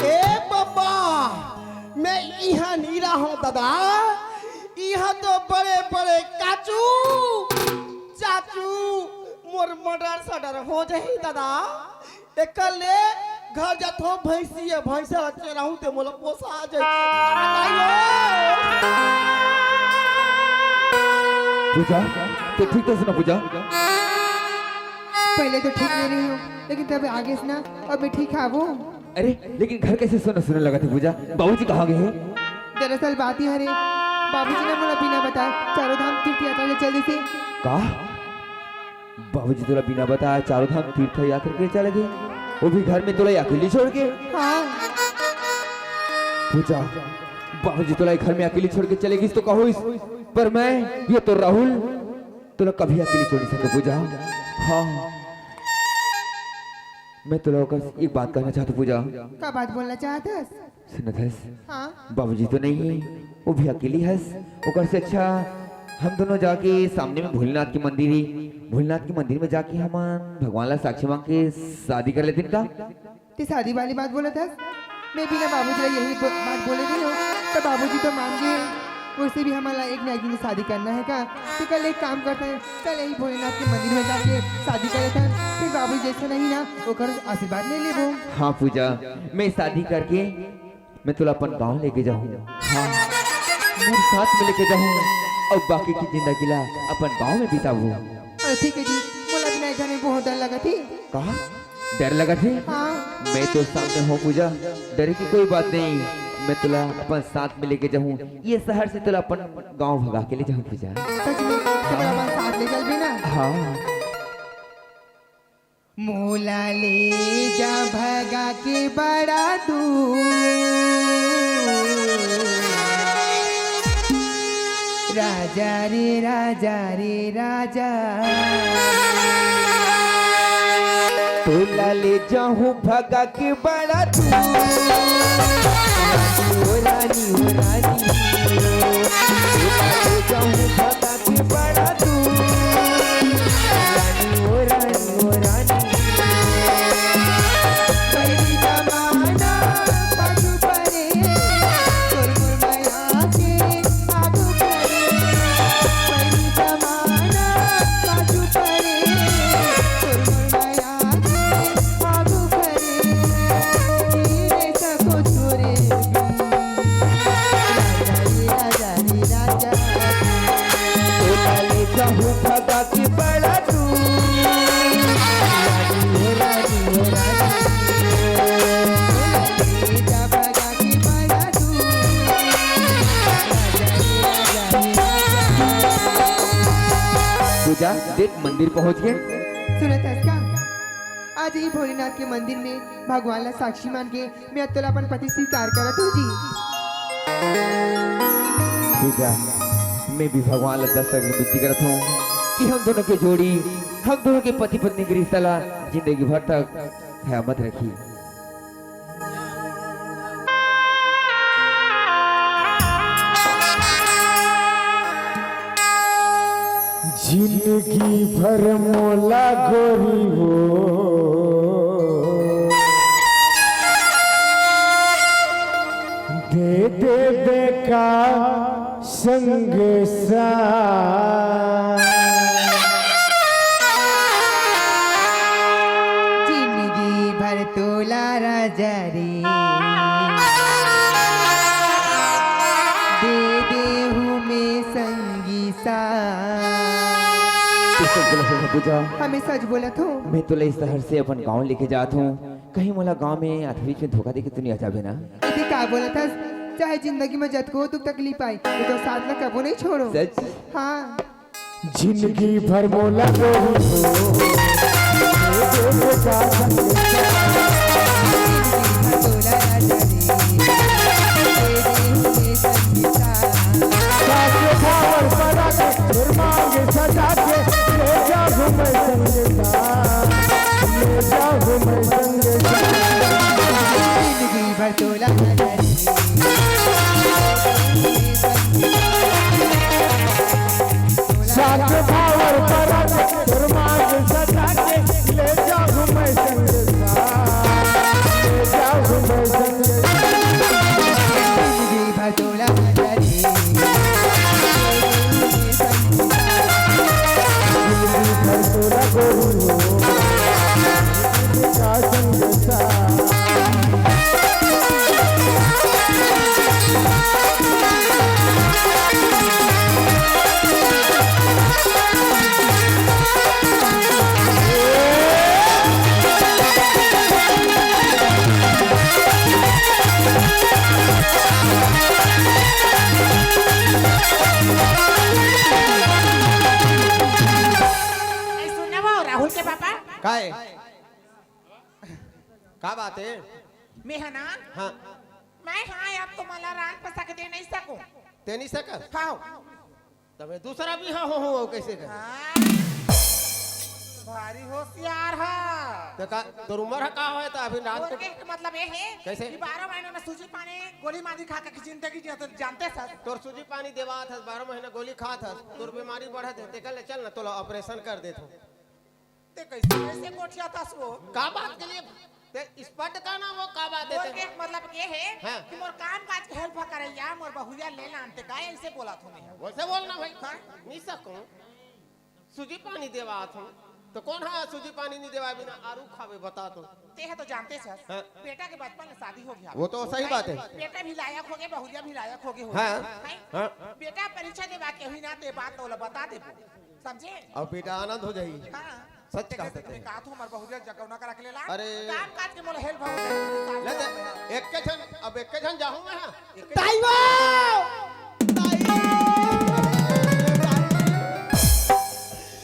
ए बाबा, मैं इहां नहीं रहा हूं दादा, इहां तो बड़े बड़े काचू चाचू मोर मर्डर सडर हो जाही दादा। एकर ले घर जाथो, भैंसी है, भैंसा ला चराहूं ते मोला पोसा जाए। पूजा, ते ठीक तो सुना पूजा। पहले तो ठीक नहीं रही हूँ, लेकिन तब आगे से ना, अब मैं ठीक हावों। अरे, लेकिन घर कैसे सुना सुना लगा था पूजा? बाबूजी कहाँ गए हैं? दरअसल बात ही हरे, बाबूजी ने मोला बिना बताए चारों धाम तीर्थ यात्रा ले चल दिसे। का? बाबूजी तोला बिना बताए चारों धाम तीर्थ यात्रा के चले गए, वो भी घर में तोला अकेली छोड़ के। हाँ। पूजा, बाबूजी तोला घर में अकेली छोड़ के चले गइस तो का होइस, पर मैं, ये तो राहुल, तोला कभी अकेली छोड़ नहीं सके पूजा। हाँ, मैं तोला ओकर से एक बात कहना चाहत हूँ पूजा। का बात बोलना चाहत हस? सुनत हस? हाँ। बाबूजी तो नहीं है, वो भी अकेली हस, ओकर से अच्छा हम दोनों जाके सामने में भोलेनाथ के मंदिर ही, भोलेनाथ के मंदिर में जाके हमन भगवान ला साक्षी मांग के शादी कर लेतेन का? ते शादी वाली बात बोलत हस? मैं बिना बाबूजी ला यही ब-, बात बोले रही हूँ, तो बाबूजी तो मान गए। वैसे भी हमन ला एक ना एक दिन शादी करना है का? तो कल एक काम करते हैं, कल यही भोलेनाथ के मंदिर में जाके शादी कर लेते हैं, फिर बाबूजी जैसे नहीं ना, ओकर आशीर्वाद नहीं लेबो। हाँ पूजा, मैं शादी करके मैं तोला अपन गांव लेके जाहूं। हाँ, मोर साथ में लेके जाहूं। अब बाकी के जिंदगी ला अपन गांव में बिताबो। अरे ठीक है जी, मोला बिना ए घर में बहुत डर लगत हे। का? डर लगत हे? हाँ। मैं तो सामने हूँ पूजा, डरे की कोई बात नहीं। मैं तोला अपन साथ में लेके जाहूँ, ये शहर से तोला अपन गांव भगा के ले जाहूँ पूजा। सच में? तो मोला अपन साथ ले चलबे ना? हाँ। मोला ले जा भगा के बड़ा दूर, राजा रे, राजा रे, राजा। तोला ले जाहूं भगा के बड़ा दूर, ओ रानी, ओ रानी, तोला ले जाहूं भगा के बड़ा दूर, रानी, ओ रानी, ओ रानी। बैरी जमाना पाछू परे, तोर मोर मया के आगू परे। बैरी जमाना पाछू परे, तोर मोर मया के आगू परे। धीरे सको छोरे राजा रे, राजा रे, राजा। तोला ले जाहूं भगा के बड़ा दूर। रानी हो, रानी हो, रानी हो। तोला ले जा भगा के बड़ा दूर। राजा रे, राजा रे, राजा। पूजा, देख मंदिर पहुंच गए। सुनत हस का? आज ही भोलेनाथ के मंदिर में भगवान ला साक्षी मान के मैं तोला अपन पति स्वीकार करत हूँ जी। पूजा, मैं भी भगवान ला दस तक विनती करत हूँ कि हम दोनों के जोड़ी, हम दोनों के पति पत्नी के रिश्ता ला जिंदगी भर तक हयामत रखी। जिंदगी भर मोला गोरी हो दे देबे का संग सा। जिंदगी भर तोला राजा रे दे देहूं मैं संगी सा। तू सच बोलत हस पूजा। हाँ, मैं सच बोलत हूँ। मैं तोला इस शहर से अपन गांव लेके जात हूँ, कहीं मोला गांव में आधा बीच में धोखा देके तू नहीं आ जाबे ना। इते का बोलत हस? चाहे जिंदगी में जतको दुख तकलीफ आए, मैं तो साथ ला कबो नहीं छोड़ो। सच? हाँ। जिंदगी भर मोला गोरी हो, दे दे का संग सा। जिंदगी भर तोला राजा रे, दे दे हमें संगी सा। सास भावर परा के, फिर मांग सजा के, ले जाहूं मैं संग सा, ले जाहूं मैं संग सा। जिंदगी भर तोला राजा रे। सास भावर परा के, फिर मांग सजा के, ले जाहूं मैं संग सा, ले जाहूं मैं संग सा। जिंदगी भर तोला राजा रे। जिंदगी भर तोला गोरी हो, का संग सा। ए, सुन ना वो, राहुल के पापा। काय? का बात है? मैं है ना? हाँ। मैं हाँ, अब तुम्हाला रांध पसा के दे नहीं सकूं। ते नहीं सकस? हाँ। तबे दूसरा भी हाँ हो, हो, हो कैसे कर? हाँ। भारी होशियार ह। त का, तोर उमर ह का होय त अभी रात तोर के के मतलब ये हे कैसे? कि बारह महीना में सूजी पानी गोली मांदी खा के जिंदगी जियत जानते सस। तोर सूजी पानी देवात हस, बारह महीना गोली खात हस, तोर बीमारी बढ़त हे, तेकर ले चल ना, तोला ऑपरेशन कर देथों। ते कैसे, कैसे गोठियात हस वो? का बात के लिए? ते स्पष्ट का ना वो का बात हे तोर ते? के मतलब ये हे हाँ। कि मोर काम काज के हेल्प करैया, मोर बहुरिया ले लानते का ऐसे बोलत हों मैं? वैसे बोलना भाई। हाँ। नहीं सकूं। सूजी पानी देवात हों, त कोन ह सूजी पानी नहीं देवाय बिना आरू खावे, बता तो। तेह तो जानते हस, हाँ। बेटा के बचपन में शादी हो गया। वो तो सही बात हे। बेटा भी लायक हो गया, बहुरिया भी लायक हो गया हो। हाँ। हैं? हाँ। बेटा परीक्षा देवा के हुई ना, ते बात तो ओला बता देबो, समझे? अब बेटा आनंद हो जाई। हाँ। सच ते कहत हे। कहा तो हमार बहुरिया जगौना करा के ले ला। अरे। काम काज के मोला हेल्प हो जाए। ले दे, एक के झन, अब एक के झन जाहूं मैं, हाँ। दाई वो! दाई!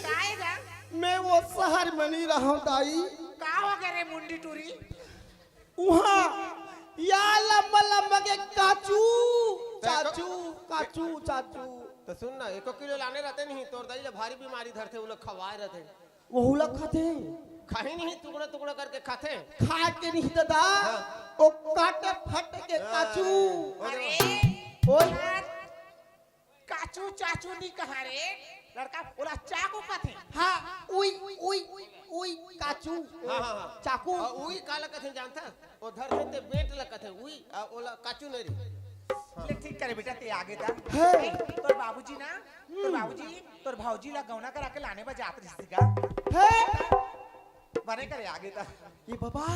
काय गा? मैं वो शहर में नहीं रहूं, दाई। का हो गया रे मुंडी टूरी? उहाँ या लंबा लंबा के काचू, चाचू, काचू, चाचू। त सुन ना, एको किलो लाने रहते नहीं, तोर दाई ला भारी बीमारी धरथे, वो लोग खवाए रहते। वहू ला खाथे? खाही नहीं, टुकड़ा टुकड़ा करके खाथे। खा के नहीं दादा, हाँ। वो काटे फट के हाँ। काचू। अरे। ओए। यार, काचू चाचू नहीं कहा रे, लड़का बोला चाकू खाथे। हाँ, उई, उई, उई, काचू। हाँ, हाँ, हाँ। चाकू। आ, उई काला कथे जानता? वो धरथे ते बेंट ला कथे उई, आ, ओला काचू नहीं रे। ले ठीक करे बेटा, ते आगे दा। हे। तोर बाबूजी ना, तोर हम्म। बाबूजी तोर भौजी ला गौना करा के लाने बर जात रहिस गा। हे। बने करे आगे दा। ये बाबा,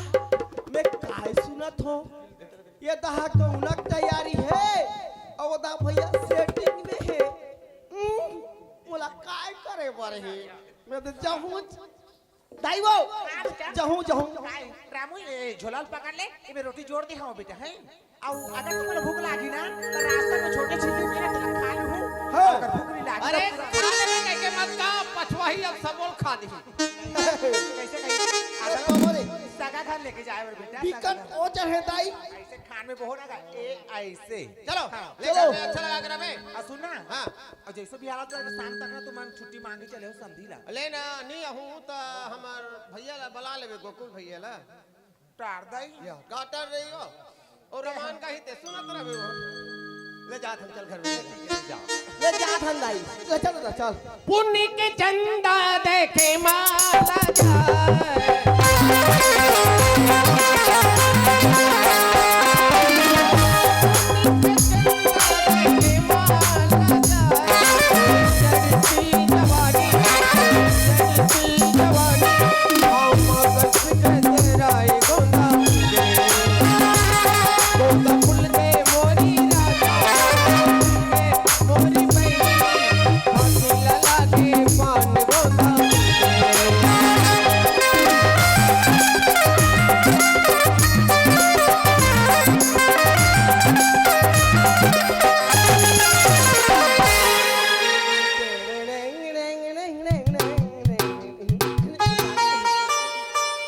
मैं काय सुनत हों? ये दहा गौना के तैयारी हे, अउ वो दा भैया सेटिंग में हे। हम्म, मोला काय करे बर हे? मैं तो जाहूं दाई वो। हाँ, बेटा। जाहूं, जाहूं। काय, रामू, ये झोला ल पकड़ ले, ये मैं रोटी जोर दे हूं बेटा, हैं? अउ अगर तुमला भूख लागी ना, त रास्ता में छोटे छिल्ली मेरा तेला खा लूं। हाँ। अगर भूख नहीं लागी अरे, तो पूरा खा लेना कह के मत का, पछवाही अब सबोल खा दी। कैसे कही? अरे, अगर बाबा रे। सगा घर लेके जाए बर बेटा, सगा बिकट घर। ओ चढ़े दाई। ऐसे खान में बहुत ना, ए, ऐसे। चलो, हाँ। ले चलो। घर में अच्छा लगा कर अबे। आ, सुन ना। हाँ। अउ जैसे भी हालत रहे, शाम तक ना तुमन छुट्टी मांगे चले हो समधी ला। ले ना, नहीं आहूं त हमार भैया ला बला लेबे, गोकुल भैया ला। टार दाई। या, का टार रही हो? अउ रमान का ही ते सुनत रहे हो। ले जात हन, चल घर में। जा। ले जात हन दाई। ले चल ना, चल। पुन्नी के चंदा देखे माला जाए।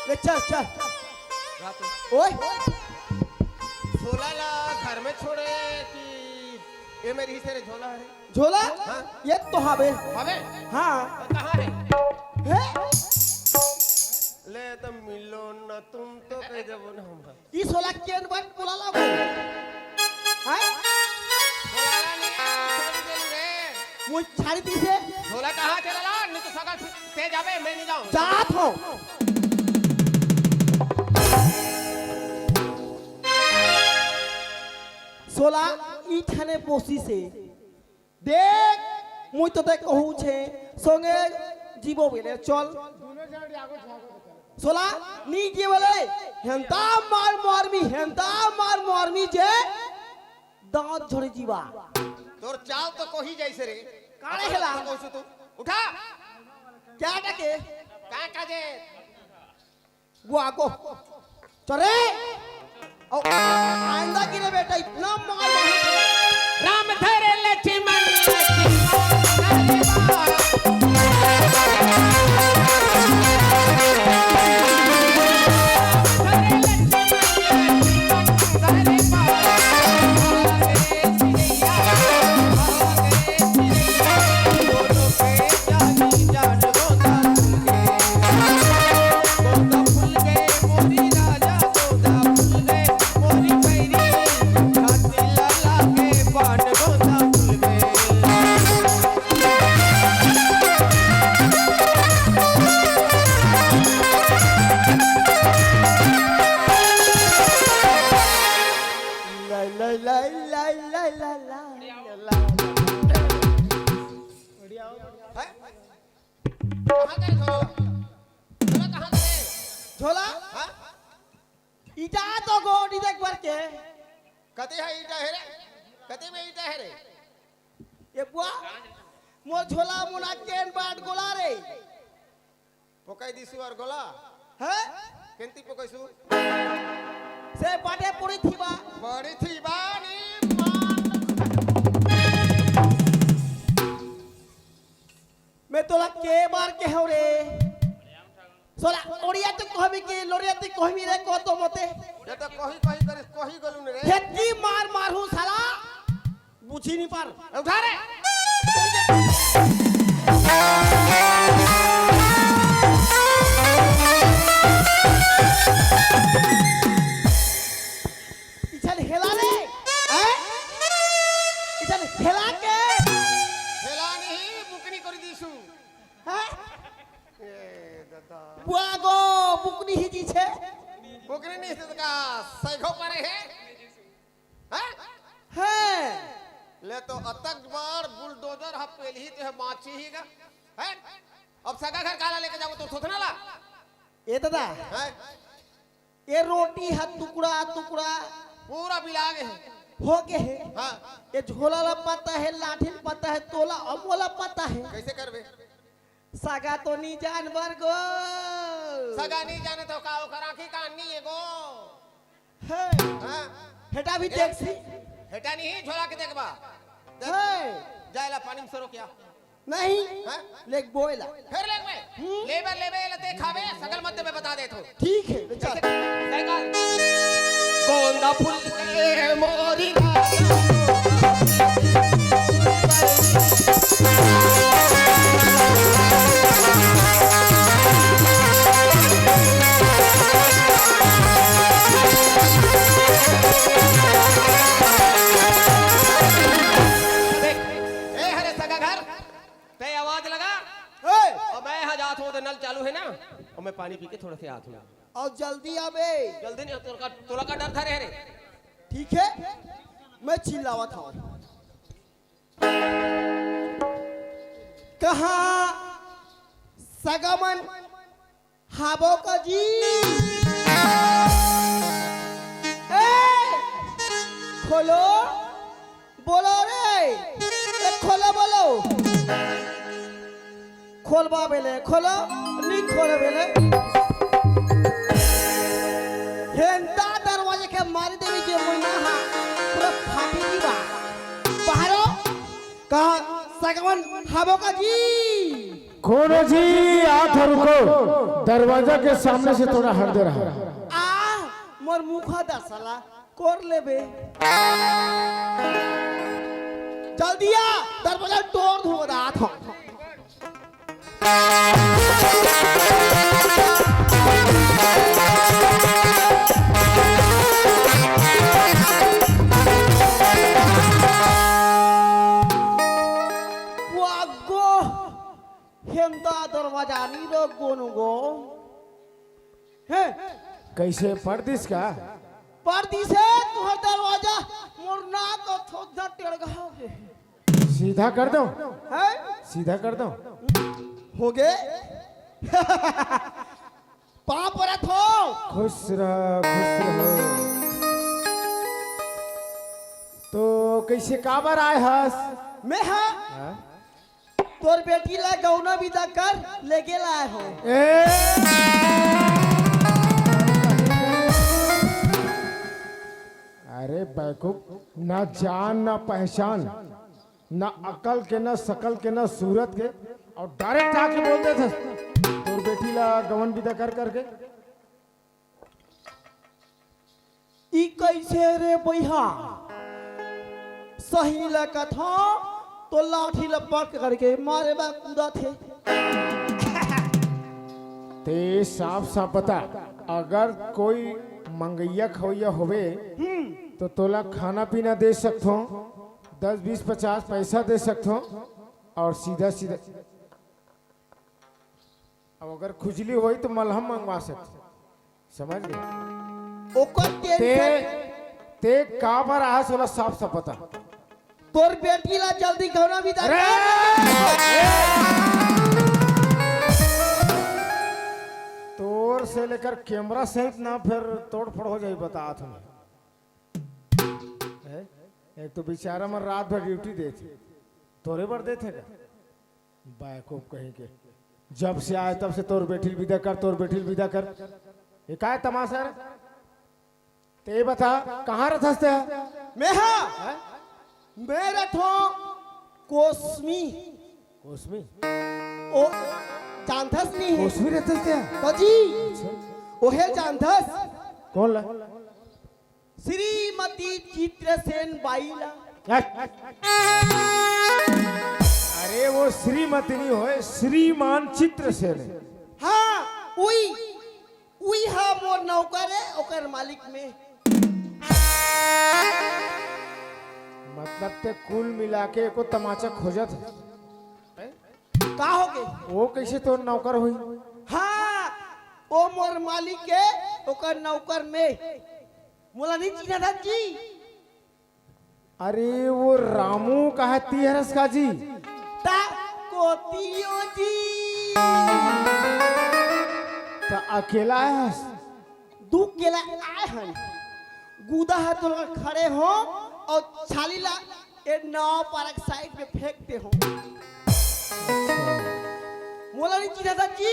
ले चल, चल। रात में। ओए। झोला ला घर में छोड़े कि ये मेरी ही से रे झोला हरे? झोला? हाँ। ये तो हवे। हवे? हाँ। तो कहाँ है? हे? ले तो मिलो ना तुम तो कह देबो ना हम। ई सोला केन बर बोला लागो? हैं? बोलाला नहीं, छोड़ दे रे। मुझ छाड़ी पीछे। झोला कहाँ चला ला? नहीं तो सगल ते जाबे, मैं नहीं जाऊँ। जात हों। सोला ई थाने पोसी से। देख, मुई तो ते कहूँ छे, संगे जीबो बेले चल। सोला, नी जीबो ले, हेंता मार मारमी, हेंता मार मारमी जे दांत झोड़े जीबा। तोर चाल तो कोही जैसे रे। काले हेला। कौन से तू? उठा। क्या डके? का काजे? वो आगो। चल रे। ओ, आइंदा की रे बेटा, इतना मार मार। राम धरे लक्ष्मण लक्ष्मण धरे बाण। झोला। झोला कहाँ ले? झोला? हाँ? ईटा तो गोड़ी देख बर के। कते है ईटा है रे? कते में ईटा है रे? ए बुआ, मोर झोला मुना केन बाट गोला रे। पोकाई दिसु और गोला? हैं? केंती पोकाईसु? से बाटे पूरी थी बा। बड़ी थी बा नी मार। मैं तोला के बार के हव रे? सोला, ओड़िया ते कहबी के, लोरिया ते कहबी रे, को तो मते। ये तो कही, कही करिस, कही गलू ने रे। हेतकी मार मारहूँ साला, बुझी नहीं पार। उठा रे। इचन हेला रे, हैं? इचन हेला के। हेला नहीं, बुकनी करी दीसू। हैं? ए दादा। बुआ गो, बुकनी ही जी छे। बुकनी नहीं से का सैगो परे है? हैं? हैं। ले तो अतक बार बुलडोजर ह पेलही ते ह बाची ही गा। हैं? अब सगा घर काला लेके जाबो तो थोथना ला। ए दादा। हैं? ये रोटी ह टुकड़ा टुकड़ा पूरा बिला गे हे। हो गे हे। हाँ। ये झोला ला पता हे, लाठी ला पता हे, तोला अब मोला पता हे। कैसे करबे? सगा तो नी जान बर गो। सगा नी जाने तो का ओकर आँखी कान नी हे गो। हे। हाँ। हेटा भी देखसी। हेटा नहीं झोला के देखबा। देख। हे। जायला पानी में सरो क्या? नहीं। हाँ? लेक बोएला। फिर लेक में? हम्म। लेबे, लेबे, लेते खाबे, सकल मध्य में बता दे तो। ठीक है, ले चल। साइकिल। गोंदा फूल के मोरी राजा। देख, ए हरे सगा घर, तै आवाज लगा। ए! और मैं यहाँ जात हूँ, तो नल चालू है ना, और मैं पानी पी के थोड़ा से आत हूँ। और जल्दी आबे। जल्दी नहीं, तोला का, तोला का डर था रे, रे। ठीक है, मैं चिल्लावत हूँ। कहाँ सगामन हाबो का जी? ए, खोलो, बोलो रे, ए, खोलो, बोलो। खोलबा बेले, खोलो, नी खोलो बेले। हेंता दरवाजे के मारी देवी जे मुन्ना हा, पूरा फाटी जी बा। बाहरो, कहाँ सगवन हाबो का जी? कोनो जी, आत हव रुको, दरवाजा के सामने से थोड़ा हट दे रहा। आ, मोर मुखा दसला, कर लेबे। जल्दी आ, दरवाजा तोड़ दूंगा, आत हव। वागो, हेंदा दरवाजा नी रो गोनू गो। हैं? कैसे परदिस का? परदिस हे तुहर दरवाजा, मोर नाक अउ थोड़ा टेढ़ा हे। सीधा कर दो। हैं? सीधा कर दो। हो गे? पाँव परत हव। खुश रह, खुश रह। तो कैसे काबर आए हस? मैं हा? हाँ? तोर बेटी ला गौना बिदा कर लेगे ला आए हव। ए! अरे बैकूफ, ना जान ना पहचान, ना अकल के, ना सकल के, ना सूरत के, अउ direct आके बोल देथस तोर बेटी ला गवन बिदा कर करके। ई कैसे रे बइहा? सही ला कथव तो लाठी ला पकड़ के मारे बा कूदत हे। ते साफ साफ बता, अगर कोई मंगइया खवइया होवे, हम्म। तो तोला खाना पीना दे सकथों, दस, बीस, पचास पैसा दे सकथों, अउ सीधा सीधा अब अगर खुजली होई तो मलहम मंगवा सकत, समझ गए? ओकर ते, tension। ते काबर आए हस ओला साफ साफ बता। तोर बेटी ला जल्दी गौना बिदा अरे! कर। से लेकर कैमरा सहित ना फिर तोड़ फोड़ हो जाई, बतात हूँ। हैं? एक तो बेचारा मन रात भर ड्यूटी देथे, तोरे बर देथे का? बेवकूफ कहीं के, जब से आए तब से तोर बेटी ल विदा कर, तोर बेटी ल विदा कर। ये काय तमाशा रे? ते बता, कहाँ रथस ते? मैं हा? हैं? मैं रथों कोसमी। कोसमी? ओ, जानथस नहीं? कोसमी रथस ते? तो जी, अच्छा। ओहे जानथस? कौन ला? श्रीमती चित्रसेन बाई ला। हट। अरे, वो श्रीमती नहीं होय, श्रीमान चित्रसेन हे। हाँ, उई, उई हा मोर नौकर हे, ओकर मालिक में। मतलब ते कुल मिला के एको तमाचा खोजत हे। का हो गे? वो कैसे तोर नौकर होई? हाँ, वो मोर मालिक हे, ओकर नौकर में। मोला नहीं चिन्हत हस जी? अरे, वो रामू कहा ती हरस का जी? ता कोतियो जी। ता अकेला हस? दू केला आए हन। गुदा ह तो खड़े हो और छाली ला ए नाव पारक साइड में फेंकते हो। मोला नहीं चिन्हत हस जी,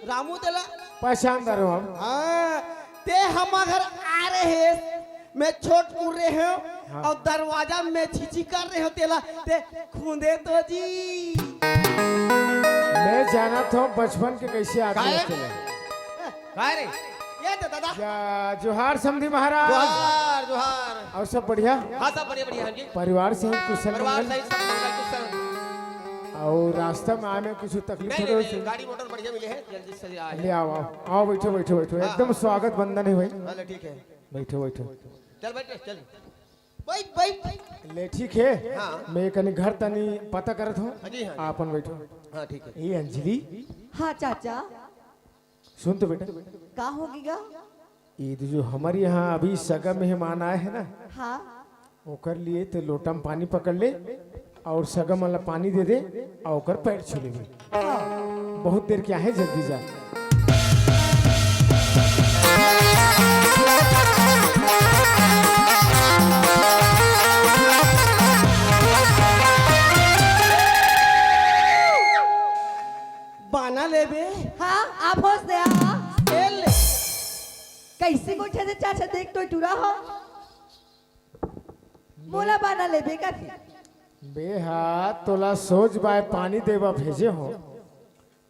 रामू तेला। पहचान दे रहे हो हम। हाँ, ते हमार घर आ रहे हे, मैं छोट कुर रहे हो हाँ। और दरवाजा में छिछी कर रहे हो तेला, ते खूंदे तो जी। मैं जानत हूँ बचपन के कैसे आदमी काहे? होते हैं। काय रे? ये तो दादा। या, जोहार समधी महाराज। जोहार, जोहार। और सब बढ़िया? हाँ, सब बढ़िया, बढ़िया, हाँ जी। परिवार सहित कुशल परिवार मंगल? सहित सब मंगल कुशल। और रास्ता में आए में कुछ तकलीफ नहीं, हो नहीं, रही नहीं, थी? गाड़ी मोटर बढ़िया मिले है, जल्दी से आए ले हैं। आओ, आओ, आओ, बैठो, बैठो, बैठो। हाँ, एकदम हाँ। स्वागत वंदन है भाई। हाँ, ले, ठीक है। बैठो, बैठो। चल, बैठ, चल। बैठ, बैठ। ले, ठीक है। हाँ। मैं कनी घर तनी पता करत हूँ। हाँ जी, हाँ। आपन बैठो। हाँ, ठीक है। ए अंजलि। हाँ, चाचा। सुन तो बेटा। का होगे गा? ये तो जो हमारे यहाँ अभी सगा मेहमान आए हैं ना, हाँ। ओकर लिए ते लोटा में पानी पकड़ ले और सगा मन ला पानी दे दे और ओकर पैर छू लेबे। हाँ। बहुत देर के आहे, जल्दी जा। बाना लेबे? हाँ, आप होश दे आ। ए ले। कैसे गोठियाथे चाचा, देख तो टूरा हो। मोला बाना लेबे का थे? बे हा, तोला सोच बाय पानी देबा भेजे हो,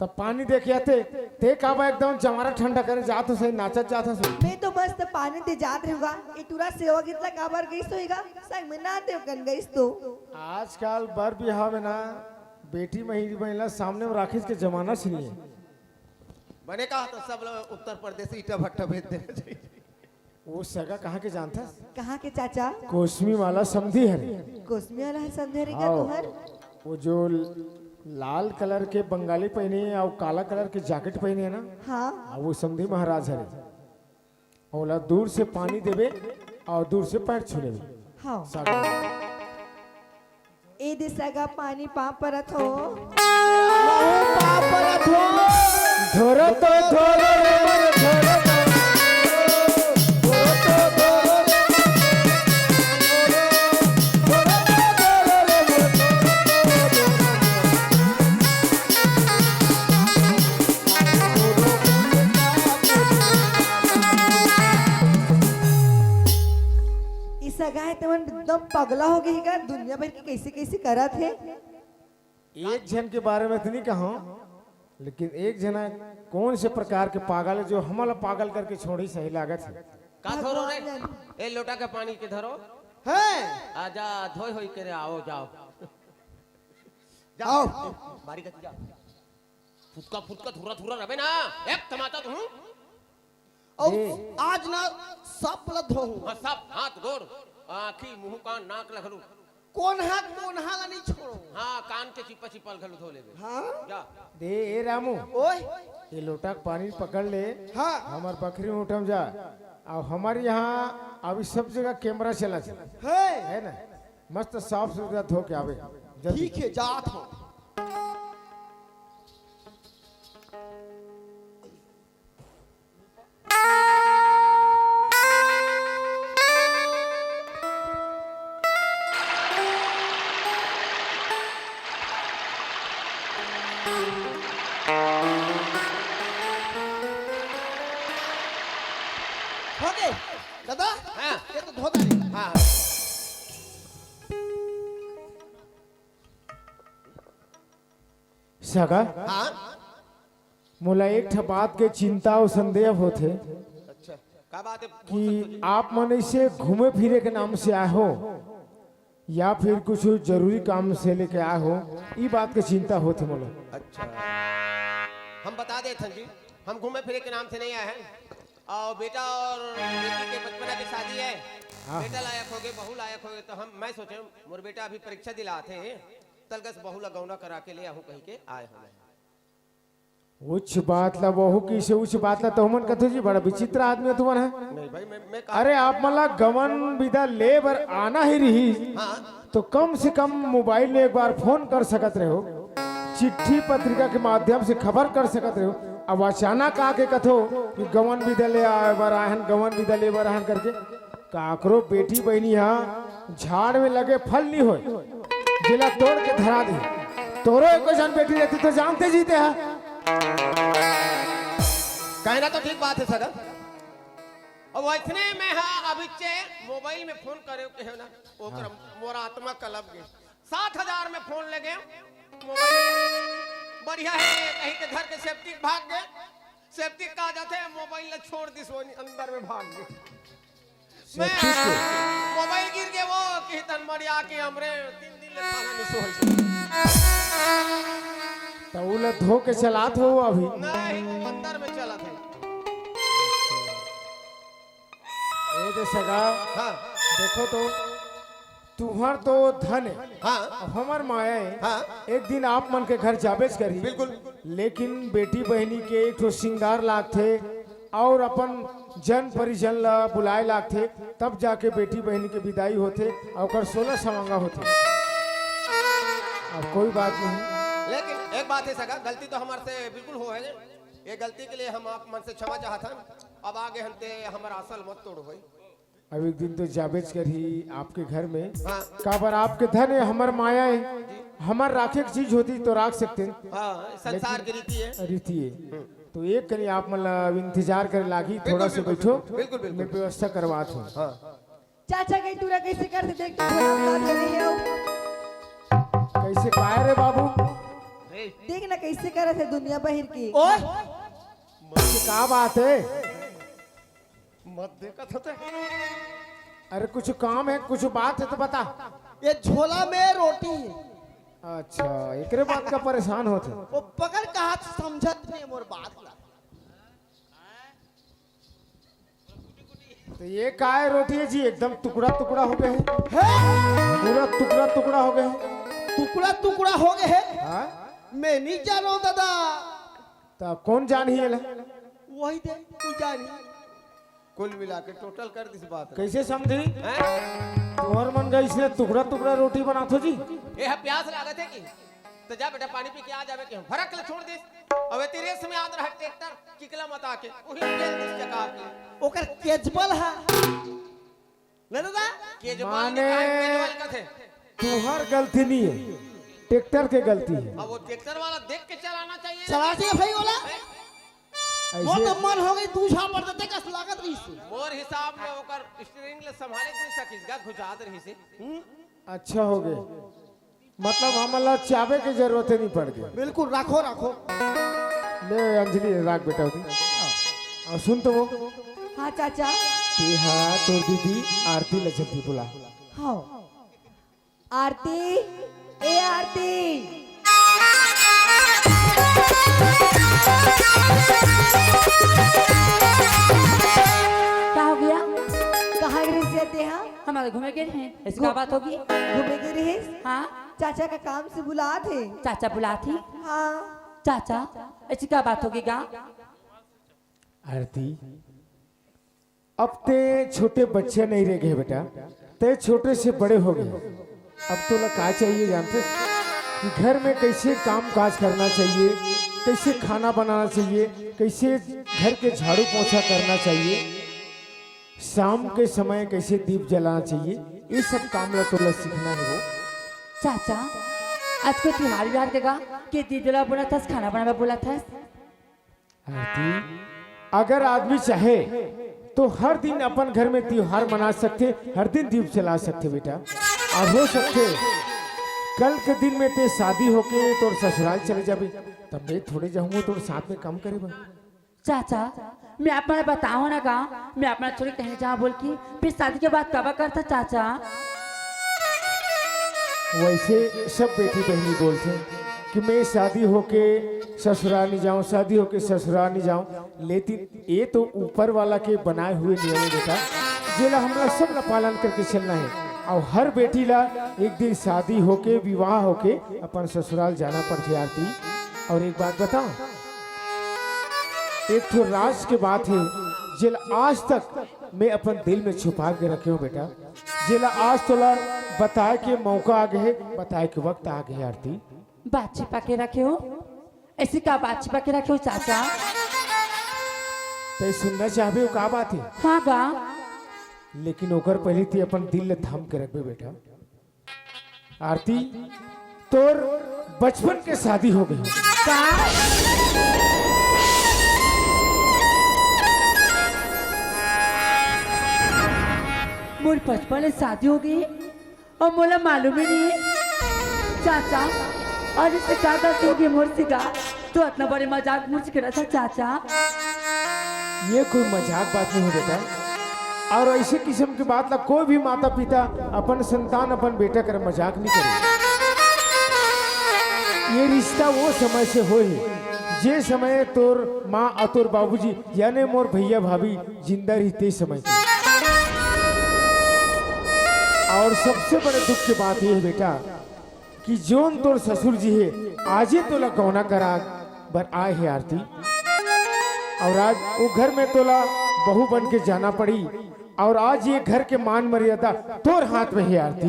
त पानी दे के आते, ते काबा एकदम जमारा ठंडा करे जात हो सही, नाचत जात हो सही। मैं तो मस्त पानी दे जात रहूँगा, ए टूरा सेवा गीत ला काबर गईस होईगा, संग में नाते कन गईस तो। आजकल बर बिहाव में ना, बेटी महिला महिला सामने में राखिस के जमाना से नहीं है। बने कहा तो सब लोग उत्तर प्रदेश ईटा भट्टा भेज देना चाहिए। वो सगा कहाँ के जानथस? कहाँ के चाचा? कोसमी वाला समधी हरे। कोसमी वाला है समधी हरे क्या हाँ। तुहर? वो जो लाल कलर के बंगाली पहने हैं और काला कलर के जैकेट पहने हैं ना, हाँ। हाँ, वो समधी महाराज हरे। ओला दूर से पानी देबे और दूर से पैर छू लेबे। हाँ। सगा। ए दे सगा पानी पाँव परत हो। महू पाँव परत हो। धोरो तो धोरो रे मोर धोरो तो। धोरो तो धोरो रे। धोरो तो धोरो रे मोर धोरो तो। ई सगा हे तेमन एकदम पगला हो गे हे का? दुनिया भर के कैसे कैसे करत हे। एक झन के बारे में तो नहीं कहूँ, लेकिन एक झन हे, कौन से प्रकार के पागल हे जो हमला पागल करके छोड़ी सही लागत हे। का धरो रे? भगवान जाने। ए लोटा के पानी के धरो। हैं? आजा, धोई होई के रे, आओ, जाओ। जाओ। बारी कती जा। फुटका, फुटका, धुरा, धुरा रहे ना। एक तमाचा तू। अउ ए। आज ना सब ल धोहूं। हाँ, सब, हाथ, गोड़, आँखी, मुंह, कान, नाक ल घलो। कोन्हा, कोन्हा ला नहीं छोड़ो। हाँ, कान के चिप्पा, चिप्पा ल घलो धो लेबे। हाँ। जा। दे, ए रामू। ओए। ये लोटा के पानी पकड़ ले। हाँ। हमर बखरी उठम जा। अउ हमर यहाँ अभी सब जगह कैमरा चला है। है ना? मस्त साफ सुथरा धो के आवे। जल्दी। ठीक है, जात हूँ। हो गे। दादा, हाँ। ये तो धोता नहीं। हाँ। सगा, हाँ। मोला एक ठा बात के चिंता अउ संदेह होथे अच्छा, का बात है? कि आप मन ऐसे घूमे फिरे के नाम से आए हो या फिर कुछ जरूरी काम से लेके आए हो, ई बात के चिंता होथे मोला। अच्छा, हम बता देथन जी, हम घूमे फिरे के नाम से नहीं आए हैं। और बेटा और बेटी के बचपना की शादी है, हाँ। बेटा लायक हो गए, बहू लायक हो गए, तो हम, मैं सोचे, मोर बेटा अभी परीक्षा दिला थे, तलगस बहू ला गौना करा के ले आहूं कही के आए हो। उच्च बात ला बहू किसे उच्च बात ला तो हमन कथो जी, बड़ा विचित्र आदमी हो तुमन है। नहीं भाई, मैं, मैं कहा अरे, आप मन ला गवन विदा ले बर आना ही रही, हाँ। तो कम से कम मोबाइल में एक बार फोन कर सकत रहे हो, चिट्ठी पत्रिका के माध्यम से खबर कर सकत रहे हो। अब अचानक आके कथो कि गवन विदा ले आए बर आहन, गवन विदा ले बर आहन करके, काकरो बेटी बहिनी हा झाड़ में लगे फल नहीं होय, जेला तोड़ के धरा दे। तोरो एको झन बेटी रहती तो जानते जीते हा। कहना तो ठीक बात है सगा। अब वैसने में हा अभी चे मोबाइल में फोन करे के है ना, ओकर हाँ। मोर आत्मा कलप गए। सात हजार में फोन लगे, मोबाइल बढ़िया है कहीं के घर के सेफ्टी भाग गए, सेफ्टी का जाते मोबाइल ला छोड़ दिस वो अंदर में भाग गए। मैं मोबाइल गिर गए वो कि तन मरिया के हमरे तीन दिन ले खाना नहीं सोई। तो उ ला धो के चलात हो अभी? नहीं, वो अंदर में चला थे। ए दे सगा, हाँ। देखो तो, तुहर तो धन है, हाँ। हमर माया है। हाँ। एक दिन आप मन के घर जाबेच करही। बिल्कुल। लेकिन बेटी बहिनी के एक ठो श्रृंगार लागथे और अपन जन परिजन ला बुलाए लागथे, तब जाके बेटी बहिनी के विदाई होथे और ओकर सोलह सवांगा होथे। अब कोई बात नहीं। लेकिन एक बात है सगा, गलती तो हमारे से बिल्कुल हो है, ये गलती के लिए हम आप मन से क्षमा चाहत हन। अब आगे हम ते हमारा असल मत तोड़ होई। अब एक दिन तो जाबेच करही आपके घर में। हाँ। काबर आपके धन है, हमर माया है, हमर राखे के चीज होती तो राख सकते हैं। हाँ, संसार की रीति है। रीति है। तो एक कनी आप मन ला अब इंतजार करे लागी, बिल्कुल, थोड़ा से बिल्कुल, बैठो। बिल्कुल, बिल्कुल। मैं व्यवस्था करवात हूँ। हाँ। चाचा कहीं टूरा कैसे करथे देख, तो थोड़ा बता दे रही है। कैसे काय रे बाबू? देख ना कैसे करथे दुनिया बहिर की। ओए! का बात है? मत देखत होते। अरे कुछ काम है, कुछ बात है तो बता। ये झोला में रोटी है। अच्छा, एकरे बात का परेशान होथे। वो पकड़ का हाथ समझत नहीं मोर बात ला। तो ये काय रोटी है जी, एकदम टुकड़ा टुकड़ा हो गए है। है? पूरा टुकड़ा टुकड़ा हो गए है। टुकड़ा टुकड़ा हो गए है? हाँ? मैं नहीं जानो दादा। तो कौन जान ही है? वही दे, तू जान ही। कुल मिला के टोटल कर दिस बात। कैसे समझी? हैं? तोहर मन गई इसने टुकड़ा टुकड़ा रोटी बनात हो जी। ए, हा प्यास लागत है कि? तो जा बेटा, पानी पी के आ जावे के हम। भरक ले छोड़ दिस। अब एती रेस में आत रहा ट्रैक्टर, किकला मत आके। वही फेल दिस चका के। ओकर केजबल हा। ले दादा। केजबल माने के काहे केजबल कथे? तुहर गलती नहीं है, ट्रैक्टर के गलती है। अब वो ट्रैक्टर वाला देख के चलाना चाहिए। चला चाहिए भाई वाला। ऐसे वो तो मन हो गई, तू झापड़ देते कस लागत रही से। मोर हिसाब में ओकर स्टीयरिंग ले संभाले कोई सकिस गा घुचात रही से। हम्म? अच्छा हो गए, मतलब हमला चाबे के जरूरत ही नहीं पड़ गई। बिल्कुल, रखो, रखो। ले अंजलि, राख बेटा उठी। और सुन तो वो। हाँ चाचा। ते हा तोर दीदी आरती ला जल्दी बुला। हाँ। आरती, ए आरती। का हो गया? कहाँ गिरी से ते हा? हमारे घूमे गे रहे, ऐसी का बात होगी? घूमे गे रहे? हाँ। चाचा का काम से बुलात हे। चाचा बुलात हे? हाँ। चाचा, ऐसी का बात होगी गा? आरती, अब ते छोटे बच्चे नहीं रह गए बेटा, ते छोटे से बड़े हो गए। अब तोला का चाहिए जानते कि घर में कैसे काम काज करना चाहिए, कैसे खाना बनाना चाहिए, कैसे घर के झाड़ू पोछा करना चाहिए, शाम के समय कैसे दीप जलाना चाहिए, ये सब काम ला तोला सीखना है वो। चाचा, आज को तिहार बिहार के गा के दीदी ला बोला थस, खाना बनावे बोला थस। आरती, अगर आदमी चाहे तो हर दिन अपन घर में त्योहार मना सकथे, हर दिन दीप जला सकथे बेटा। अउ हो सकथे कल के दिन में ते शादी होके तोर ससुराल चले जाबे, तब मैं थोड़े जाहूँ तोर साथ में काम करे बर। चाचा, मैं आप मन ल बतावंव ना गा, मैं आप मन ल छोड़ के कहीं जावंव बोल के, फिर शादी के बात काबर करथा चाचा? वैसे सब बेटी बहिनी बोलथे कि मैं शादी होके ससुराल नहीं जाऊँ, शादी होके ससुराल नहीं जाऊँ, लेकिन ये तो ऊपर वाला के बनाए हुए नियम हे बेटा, जेला हमला सब ला पालन करके चलना हे। अउ हर बेटी ला एक दिन शादी होके, विवाह होके अपन ससुराल जाना पड़थे आरती। अउ एक बात बतावंव, एक ठो राज के बात हे, जेला आज तक मैं अपन दिल में छुपा के रखे हंव बेटा, जेला आज तोला बताए के मौका आ गे हे, बताए के वक्त आ गे हे आरती। बात छिपा के रखे हव? अइसे का बात छिपा के रखे हव चाचा? तैं सुनना चाहबे, वो का बात हे? हाँ गा। लेकिन ओकर पहिली तैं अपन दिल ल थाम के रखबे बेटा। आरती, तोर बचपन के शादी हो गे हे। का? मोर बचपन ले शादी हो गे हे अउ मोला मालूम ही नहीं हे। चाचा, अउ अइसे का गलती हो गे हे मोर से गा? तैं अतना बड़े मजाक मोर से करत हस चाचा। ये कोई मजाक बात नहीं हे बेटा, अउ अइसे किसम के बात ला कोई भी माता पिता अपन संतान, अपन बेटा कर मजाक नहीं करे। ये रिश्ता वो समय से होय हे, जे समय तोर माँ अउ तोर बाबूजी, याने मोर भैया भाभी जिंदा रहिस ते समय के। अउ सबसे बड़े दुख के बात ये हे बेटा, कि जोन तोर ससुर जी हे, आजे तोला गौना करा बर आए हे आरती। अउ आज वो घर में तोला बहू बन के जाना पड़ी, अउ आज ये घर के मान मर्यादा तोर हाथ में हे आरती।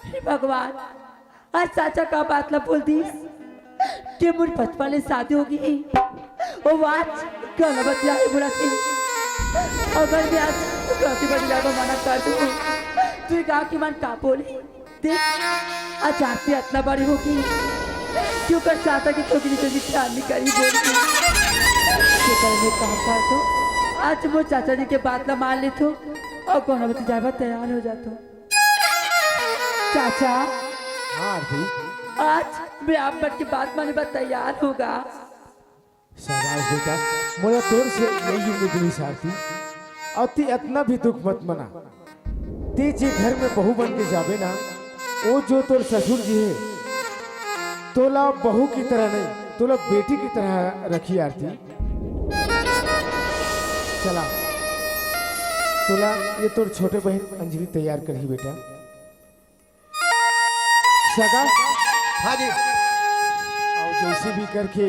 हे भगवान, आज चाचा का बात ला बोल दिस कि मोर बचपन ले शादी हो गे हे। ओ आज गाना बतिया हे बोला थे। अगर मैं आज गलती बतिया को मना कर दूँ, तो ये गाँव के मन का बोली? देख, आज आरती अतना बड़ी हो गे हे कि ओकर चाचा के छोकरी से भी प्यार नहीं करी बोल के। जेकर मैं काम करथों, आज मोर चाचा जी के बात ला मान लेथों अउ कोनो बती जाए बर तैयार हो जाथों। चाचा। हाँ आरती। आज मैं आप मन के बात माने बर तैयार हंव गा। शाबाश बेटा, मोला तोर से यही उम्मीद रहिस आरती। अउ तैं अतना भी दुख मत मना। तैं जे घर में बहू बन के जाबे ना, वो जो तोर ससुर जी हे, तोला बहू की तरह नहीं, तोला बेटी की तरह रखही आरती। चला, तोला ये तोर छोटे बहिन अंजलि तैयार करही बेटा। सगा। हाँ जी। अउ जइसे भी करके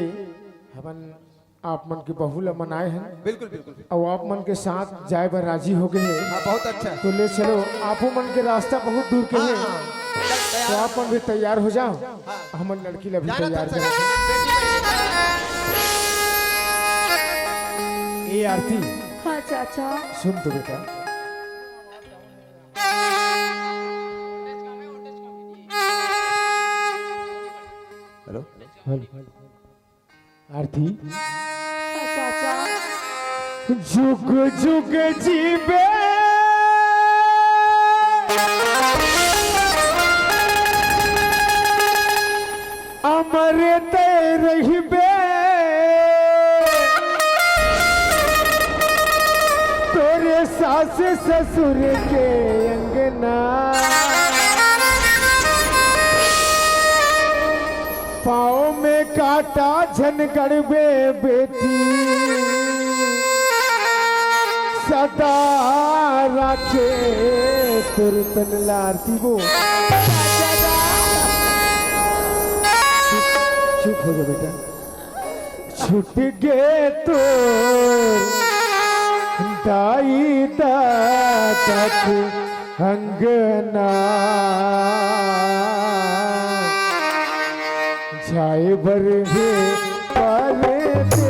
हमन आप मन के बहू ला मनाए हन। बिल्कुल, बिल्कुल। अउ आप मन के साथ जाए बर राजी हो गे हे। हाँ, बहुत अच्छा। तो ले चलो, आपो मन के रास्ता बहुत दूर के हे। हाँ। तो आप मन भी तैयार हो जाओ। हाँ। हमन लड़की ला भी तैयार कर। ए आरती। हाँ चाचा। सुन तो बेटा। हेलो। हेलो। आरती। चाचा। जुग जुग जीबे, अमर तैं रहिबे। तोरे सास ससुर के अंगना, पाँव में कांटा झन गड़बे बेटी, सदा राखे तोर तन ला। आरती वो। चुप, चुप हो जा बेटा। छूट गे तोर दाई ददा के अंगना, जाए बर हे परदेस।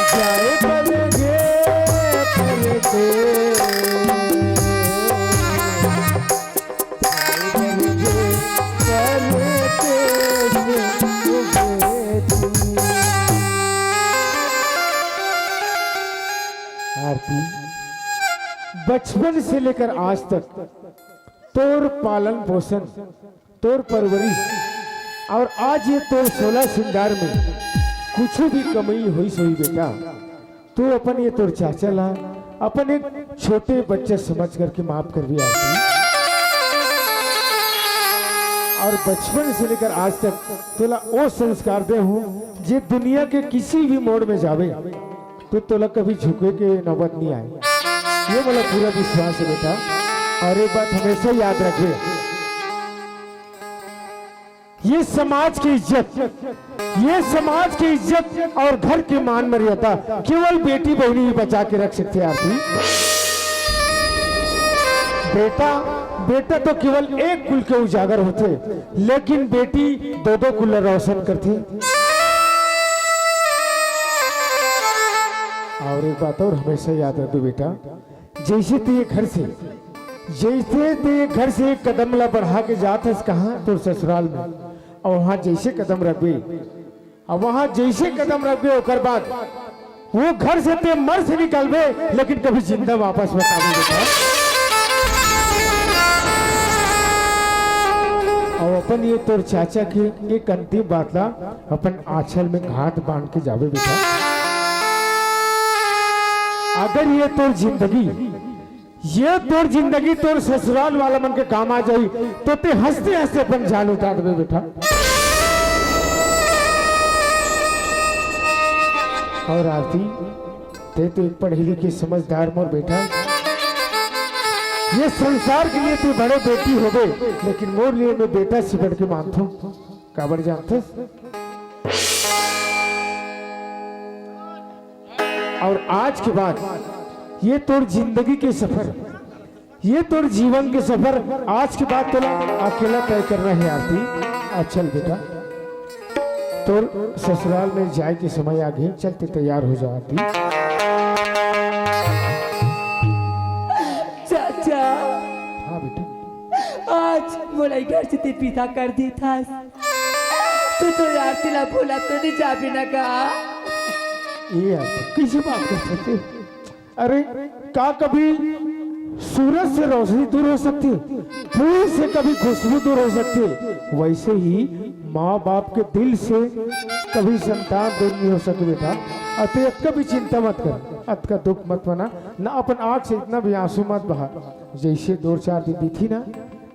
जाए परदेस, परदेस। आरती, बचपन से लेकर आज तक तोर पालन पोषण, तोर परवरिश और आज ये तोर सोला सिंगार में कुछ भी कमी होइस होही बेटा, तू अपन ये तोर चाचा ला अपन एक छोटे बच्चा समझ करके माफ करबे आरती। और बचपन से लेकर आज तक तोला वो संस्कार दे हूँ, जे दुनिया के किसी भी मोड़ में जावे, तो तोला कभी झुके के नौबत नहीं आए, ये मोला पूरा विश्वास है बेटा। और एक बात हमेशा याद रखबे, ये समाज की इज्जत, ये समाज की इज्जत और घर की मान मर्यादा केवल बेटी बहिनी ही बचा के रख सकथे आरती। बेटा, बेटा तो केवल एक कुल के उजागर होथे, लेकिन बेटी दो दो कुल ला रोशन करथे। और एक बात और हमेशा याद रखबे बेटा, जैसे तू ये घर से, जैसे तू ये घर से एक कदम ला बढ़ा के जात हस कहाँ तोर ससुराल में, और वहाँ जैसे कदम रखबे, अब वहाँ जैसे कदम रखबे ओकर बाद वो घर से ते मर से निकलबे, लेकिन कभी जिंदा वापस मत आबे बेटा। और अपन ये तोर चाचा के एक अंतिम बात ला अपन आंचल में हाथ बांध के जाबे बेटा। अगर ये तोर जिंदगी, ये तोर जिंदगी तोर ससुराल वाला मन के काम आ जाही, तो ते हंसते हंसते अपन जान उतार देबे बेटा। और आरती, ते तो एक पढ़े लिखे समझदार मोर बेटा, ये संसार के लिए तू बड़े बेटी होबे, लेकिन मोर लिए मैं बेटा से बढ़ के मानथों। काबर जानथस? और आज के बाद ये तोर जिंदगी के सफर, ये तोर जीवन के सफर आज के बाद तोला अकेला तय करना है आरती। आ चल बेटा, तोर ससुराल में जाए के समय आ गे, चल ते तैयार हो जा आरती। चाचा, हाँ बेटा। आज मोला घर से ते विदा कर देथस, तो तोर आरती ला भुला तो नहीं जाबे ना का? ये यार, कैसे बात कर सकते? अरे, का कभी सूरज से रोशनी दूर हो सकती है? फूल से कभी खुशबू दूर हो सकती है? वैसे ही माँ बाप के दिल से कभी संतान दूर नहीं हो सकती बेटा। अतः कभी चिंता मत कर, अतका दुख मत मना, ना अपन आँख से इतना भी आंसू मत बहा। जैसे दो चार दिन बीती ना,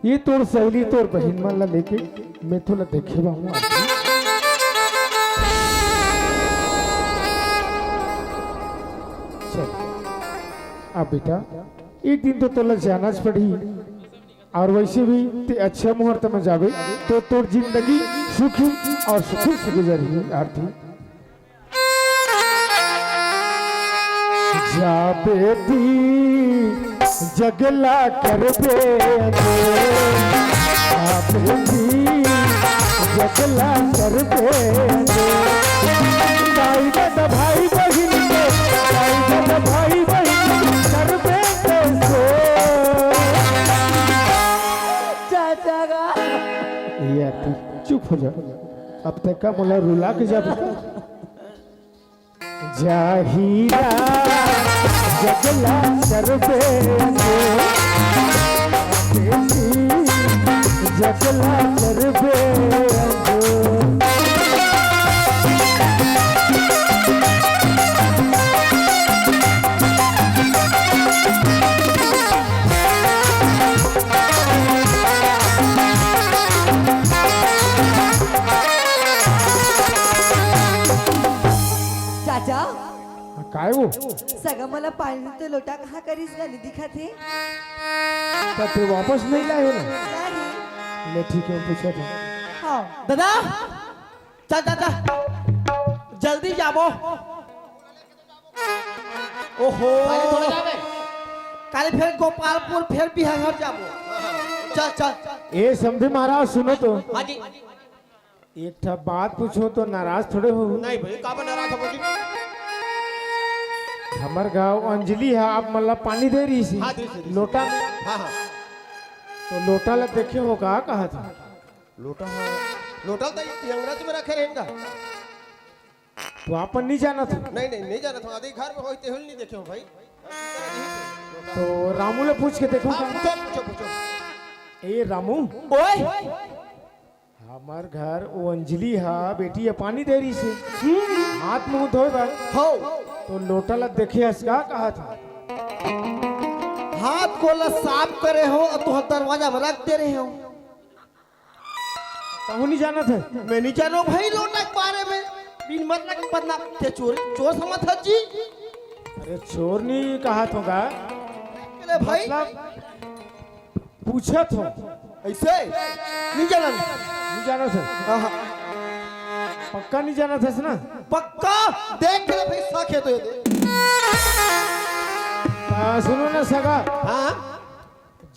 ये तोर सहेली, तोर बहिन मन ला लेके मैं तोला देखे बर आहूँ। चल, अब बेटा, एक दिन तो तोला जाना च पड़ही, और वैसे भी ते अच्छा मुहूर्त में जाबे, तो तोर जिंदगी सुखी और सुखी से गुजरही आरती। जा बेटी जगला करबे अंजोर, जा बेटी जगला करबे अंजोर। दाई ददा भाई बहिन के, दाई ददा भाई बहिन के करबे अंजोर। चाचा का। यार तू चुप हो जा, अब तक का मोला रुला के जा। जा हीरा जगला करबे अंजोर, बेटी जगला करबे अंजोर। चाचा, हाँ, काय वो? सगा मोला पानी तो लोटा कहाँ करिस गा, नहीं दिखत हे। त ते वापस नहीं लाए हो ना? नहीं। ले ठीक है, पूछा था। हाँ। दादा, चल, चल, चल। जल्दी जाबो। ओहो। अरे थोड़ा जाबे। काले फिर गोपालपुर, फिर बिहार जाबो। चल, चल। ए समधी महाराज, सुनो तो। हाँ जी। एक ठा बात पूछो तो नाराज थोड़े हो। नहीं भाई, काबर नाराज हो जी? हमर गांव अंजलि ह, आप मन ला पानी दे रही सी। हाँ, दे रही सी। लोटा में। हाँ, हाँ। तो लोटा ला देखे हो का, कहा था? लोटा, हाँ। लोटा तो ये अंगना में रखे रहेगा। तो आप मन नहीं जानत हो? नहीं, नहीं, नहीं जानत हो। आदि घर में होई तेहुल नहीं देखे हो भाई। तो रामू ले पूछ के देखो हाँ, का। पूछो, पूछो, पूछो। ए रामू। ओए। हमर घर वो अंजलि हा बेटी ह पानी दे रही से। हाथ मुंह धोए बर। हो। तो लोटा ला देखे हस का, कहा था? हाथ गोला साफ करे हो और तुहर दरवाजा में रख दे रहे हो। कहूँ नहीं जानत है। मैं नहीं जानो भाई लोटा के बारे में। बिन मतलब के बदनाम। ते चोर, चोर समझ है जी? अरे चोर नहीं कहा था का। अरे भाई। मतलब पूछत हो। ऐसे? नहीं जानत। नहीं जानत है। हाँ, हाँ। पक्का नहीं जानत है ना? पक्का। देख के भाई साखे तो ये दे। आ, सुनो ना सगा। हाँ?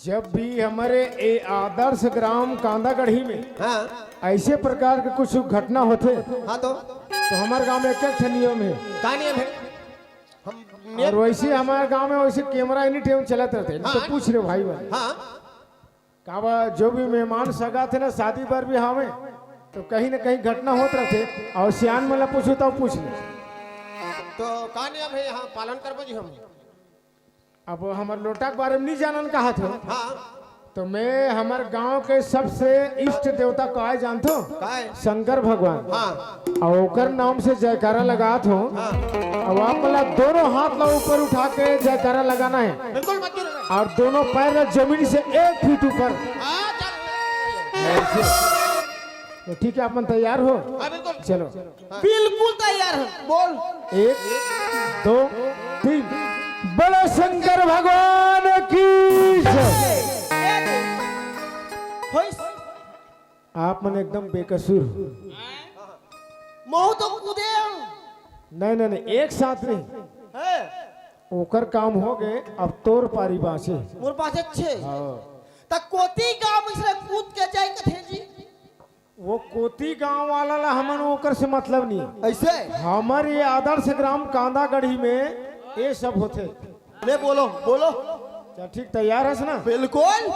जब भी हमारे ए आदर्श ग्राम कांदागढ़ी में हाँ। ऐसे प्रकार के कुछ घटना होते हाँ तो? तो हमारे गांव में एक, एक ठे नियम है। का नियम है? हम और वैसे हमारे गांव में वैसे कैमरा एनी टाइम चलत रहते हैं, तो हाँ। पूछ रहे भाई वाले। हाँ। काबर जो भी मेहमान सगा थे ना शादी बर भी आवे तो कहीं ना कहीं घटना होत रहते। और सियान मन ला पूछो तो पूछ ले। तो का नियम है यहाँ पालन करबो जी हम? अब हमर लोटा के बारे में नहीं जानन कहा था। हाँ। तो मैं हमर गांव के सबसे इष्ट देवता काय जानथो? काय? शंकर भगवान। हाँ। और ओकर नाम से जयकारा लगात हो। हाँ। अब आप मतलब दोनों हाथ ला ऊपर उठा के जयकारा लगाना है। बिल्कुल मत गिरो। और दोनों पैर ला जमीन से एक फीट ऊपर। हाँ, चल। ऐसे। तो ठीक है, अपन तैयार हो? हाँ, बिल्कुल। चलो। बिल्कुल तैयार है, बोल। एक, दो, तीन। बोलो शंकर भगवान की जय। होइस। आप मन एकदम बेकसूर हो। महूं तो कूदे हूं। नहीं, नहीं, नहीं, एक साथ नहीं। है। ओकर काम हो गए, अब तोर पारी बांचे। मोर पास अच्छे। हाँ। त कोती गांव में से कूद के जाए कथे जी। वो कोती गांव वाला ला हमन ओकर से मतलब नहीं। ऐसे? हमर ये आदर्श ग्राम कांदागढ़ी में ये सब होथे। ले बोलो, बोलो। चल ठीक, तैयार हस ना? बिल्कुल।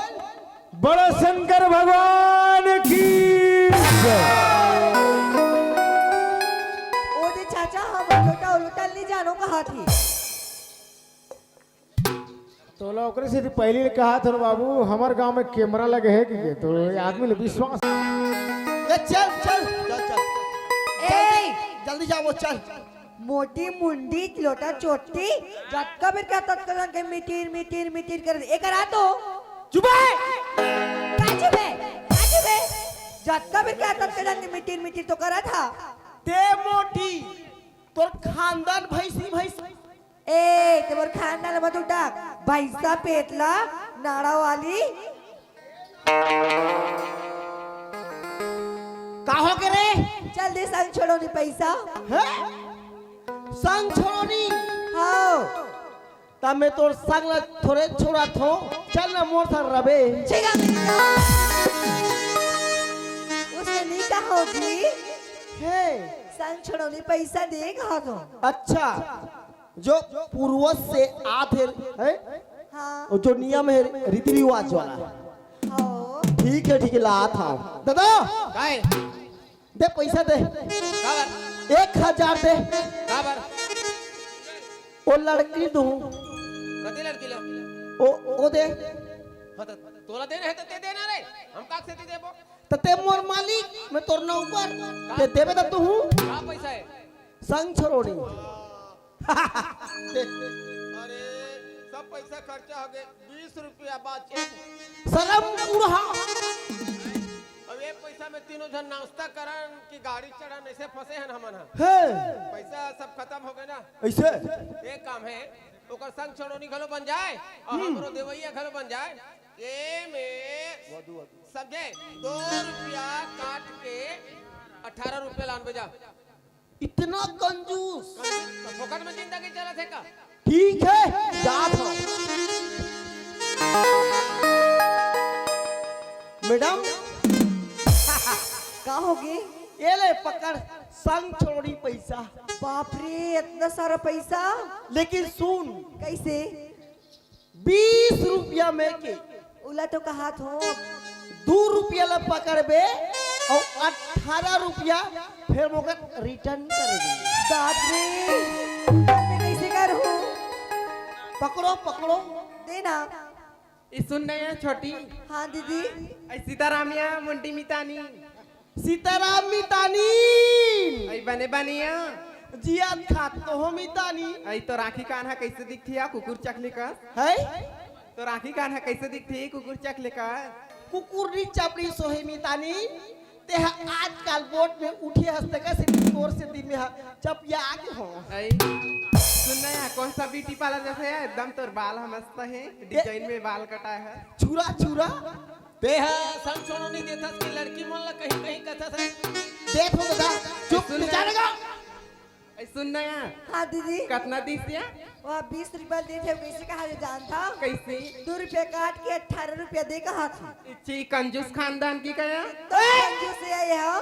बड़ा शंकर भगवान की जय। ओ दे चाचा, हम लोटा लोटा नहीं जानो कहा थी। तोला ओकरे सेती पहिली ले कहा था बाबू, हमर गांव में कैमरा लगे है कि के? तो ये आदमी ले विश्वास। ए, चल, चल, चल, चल। ए! जल्दी, जल्दी जाओ, चल। मोटी मुंडी, लोटा चोटी, जतका बेर कहा ततका झन के मिटिर, मिटिर, मिटिर कर दे। एकर आ तो। चुप है। का चुप है? का चुप है? जतका बेर कहा ततका झन के मिटिर, मिटिर तो करा था। ते मोटी, तोर खानदान भैंसी, भैंसी। ए, ते मोर खानदान मत उठा। भैंसा पेटला, नाड़ा वाली। का हो के रे? चल दे संग छोड़ो नी पैसा। हैं? संग छोड़ो नी? हाँ। तब मैं तोर संग ला थोड़े छोड़ा थो। चल ना मोर संग रबे। छेगा मेरी जान। उसने नहीं कहा होगी। है। संग छोड़ो नी पैसा देगा तो। अच्छा। जो पूर्वज से आत हे, हैं? हाँ। और जो नियम है रीति रिवाज वाला। हाँ। ठीक है, ठीक है, लात हंव। दादा, काय? दे पैसा दे। काबर? एक हजार दे। काबर? वो लड़की दूँ। कती लड़की ला? ओ, ओ दे। हाँ, तो तोला देना है तो ते देना रे। हम काक से ती देबो? तो ते मोर मालिक, मैं तोर नौकर। का? ते देबे तो तू हूँ। का पैसा है? संग छोड़ोनी। अरे, सब पैसा खर्चा हो गए, बीस रुपया बाचे। शरम कुड़हा। अब ये पैसा में तीनों जन नाश्ता करन कि गाड़ी चढ़न, ऐसे फंसे हैं हमन ह। हे। पैसा सब खत्म हो गए ना। ऐसे? एक काम है, ओकर संग छोड़ोनी घलो बन जाए और हमरो देवैया घलो बन जाए। ये में समझे, दो रुपया काट के अठारह रुपया लान बजा। इतना कंजूस। तो फोकट में जिंदगी चलत है का? ठीक है, जात हंव। मैडम। का होगे? ये ले पकड़, संग छोड़ी पैसा। बाप रे, इतना सारा पैसा। लेकिन सुन, कैसे? बीस रुपया में के उला तो कहात हो। दू रुपया ला पकड़बे अउ अठारह रुपया फिर मोकर रिटर्न कर दे। बाप रे, मैं कैसे करूँ? पकड़ो, पकड़ो। देना। ई सुन न या छोटी। हाँ दीदी। ऐ सीताराम या मुंडी मितानी। सीताराम मितानी। ऐ बने बने या। जियात खात तो हो मितानी। ऐ तो राखी कान्हा कैसे दिखथे या कुकुर चकले कस? है? तो राखी कान्हा कैसे दिखथे कुकुर चकले कस? कुकुर नी चपड़ी सोहे मितानी। तेहा आजकल बोट में उठे हस तेकर से तोर से दिन में हा चपिया आगे हो। ऐ, सुन ना यार, कौन सा ब्यूटी पार्लर जैसे है? एकदम तोर बाल हा मस्त है, डिजाइन में बाल कटाए है। छुरा, छुरा। तेहा संग छोड़ो नहीं देथस कि लड़की मन ला कहीं, कहीं कथस है। देख हो दादा, चुप सुन ले ना। जानेगा। ऐ सुन ना यार। हाँ दीदी। कतना दिस या? वह बीस रुपया देथे, कैसे कहा जो जानता? कैसे? दू रुपया काट के अठारह रुपया दे कहा था। इच्छी कंजूस खानदान की कया? तो कंजूस है ये हो।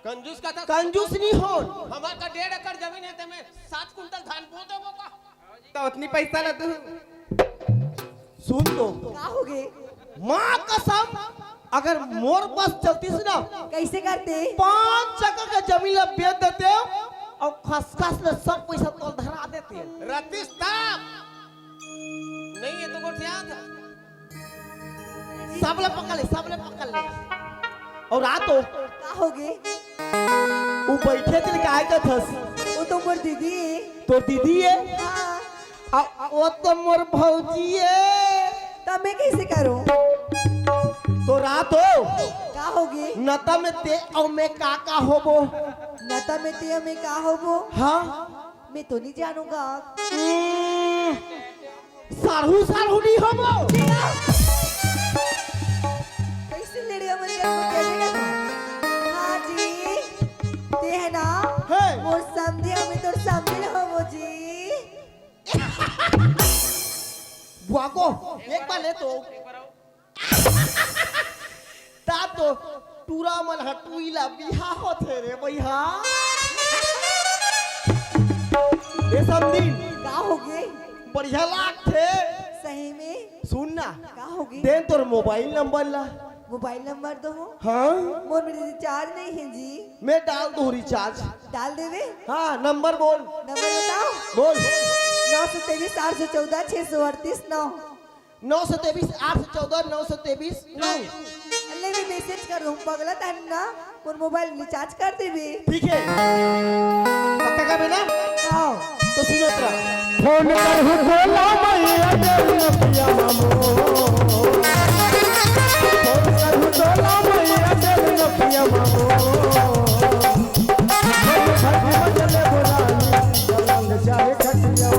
कंजूस का था? कंजूस नहीं हो। हमार का डेढ़ एकड़ जमीन है, ते में सात कुंटल धान बो देबो का? तो उतनी पैसा ला तू। सुन तो। का हो गे? माँ कसम, अगर मोर बस चलतीस ना, कैसे करते? पाँच एकड़ का जमीन ला बेच देते अउ खसखस ले सब पैसा तोल धरा देते। रतीश था। नहीं, ये तो गोठिया था। सब ला पकड़ ले, सब ला पकड़ ले। अउ आ तो। का हो गे? वो बैठे तेल काय कथस? वो तो मोर दीदी है। तोर दीदी है? हाँ। आ, वो तो मोर भौजी है। त मैं कैसे करूं? तोर आ तो। का हो गे? नता में ते अउ मैं का का होबो? नता में ते अउ मैं का होबो? हाँ। मैं तो नहीं जानूंगा। हम्म, साढ़ू, साढ़ू नहीं होबो। कैसे लड़िया मन के हमको कह देगा? हाँ जी, ते है ना? है। मोर समधी, अउ मैं तोर समधी होबो जी। बुआ को एक बार ले तो। ता तो टूरा मन ह टूई ला बिहा होथे रे भैया। ए समधिन। का हो गे? बढ़िया लागथे। सही में? सुन ना। का हो गे? दे तोर मोबाइल नंबर ला। मोबाइल नंबर दो हो। हाँ। मोर में रिचार्ज नहीं है जी। मैं डाल दूँ रिचार्ज। डाल देवे? हाँ, नंबर बोल। नंबर बताओ। बोल। नौ सौ तेईस आठ सौ चौदह छह सौ अड़तीस नौ। नौ सौ तेईस आठ सौ चौदह नौ सौ तेईस नौ। ले भी मैसेज कर दूँ, पगला तहन ना, मोर मोबाइल रिचार्ज कर देबे। ठीक है, पक्का करबे ना? हाँ। तो सुनत रह। फोन करहु तोला मैया के नपिया मामो। फोन करहु तोला मैया के नपिया मामो। मन भर मजले बोलानी, पलंग चाहे खटिया।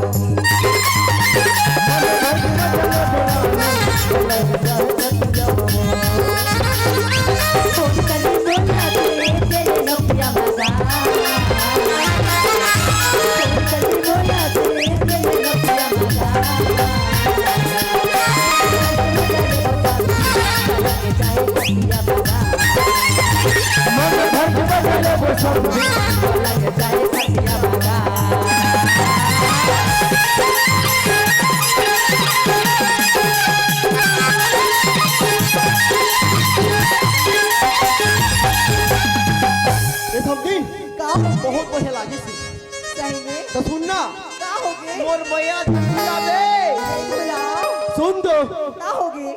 ये सब दिन का हो? बहुत बढ़िया लागिस। सही में? तो सुन ना। का हो गे? मोर मया जी आवे। नहीं बुलाओ। सुन तो। का हो गे?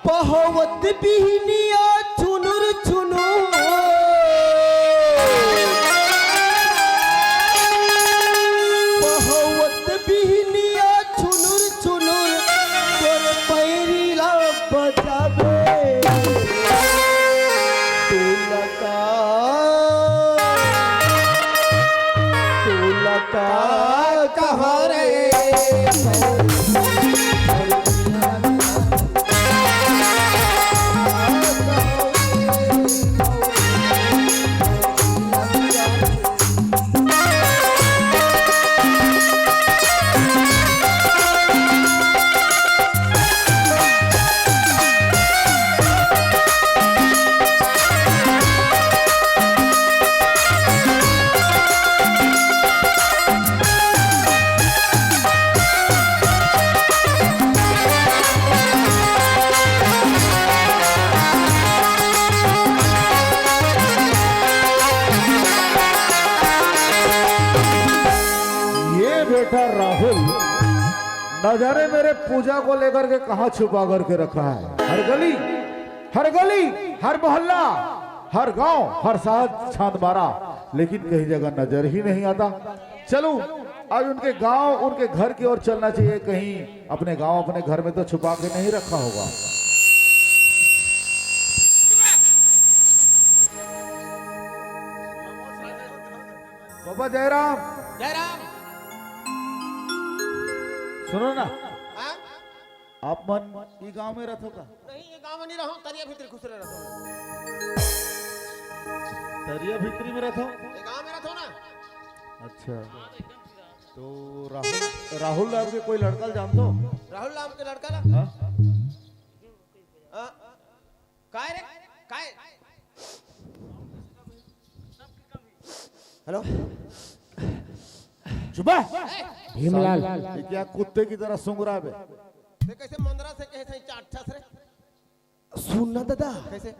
पहवत बिहनिया चुनुर चुनुर, पहवत बिहनिया चुनुर चुनुर, तोर पैरी ला बजाबे। तू लका, तू लका कहाँ रे? न जाने मेरे पूजा को लेकर के कहाँ छुपा करके रखा है। हर गली, हर गली, हर मोहल्ला, हर गांव, हर शहर छान मारा, लेकिन कहीं जगह नजर ही नहीं आता। चलूं, आज उनके गांव, उनके घर की ओर चलना चाहिए। कहीं अपने गांव, अपने घर में तो छुपा के नहीं रखा होगा। बाबा जयराम। जयराम। सुनो ना। हाँ? आप मन ई गांव में रथो का? नहीं, ये गांव में नहीं रहो, तरिया भीतरी खुसरे रहो। तरिया भीतरी में रथो? ये गांव में रहो ना। अच्छा, तो राहुल, राहुल नाम के कोई लड़का ल जानथो? राहुल नाम के लड़का ला? हाँ? हाँ? काय रे? काय? हेलो। चुप है। भीमलाल। ये क्या कुत्ते की तरह सूंघ रहा है बे? ते कैसे मंदरा से कहे सही चार ठस रे? सुन ना दादा, कैसे?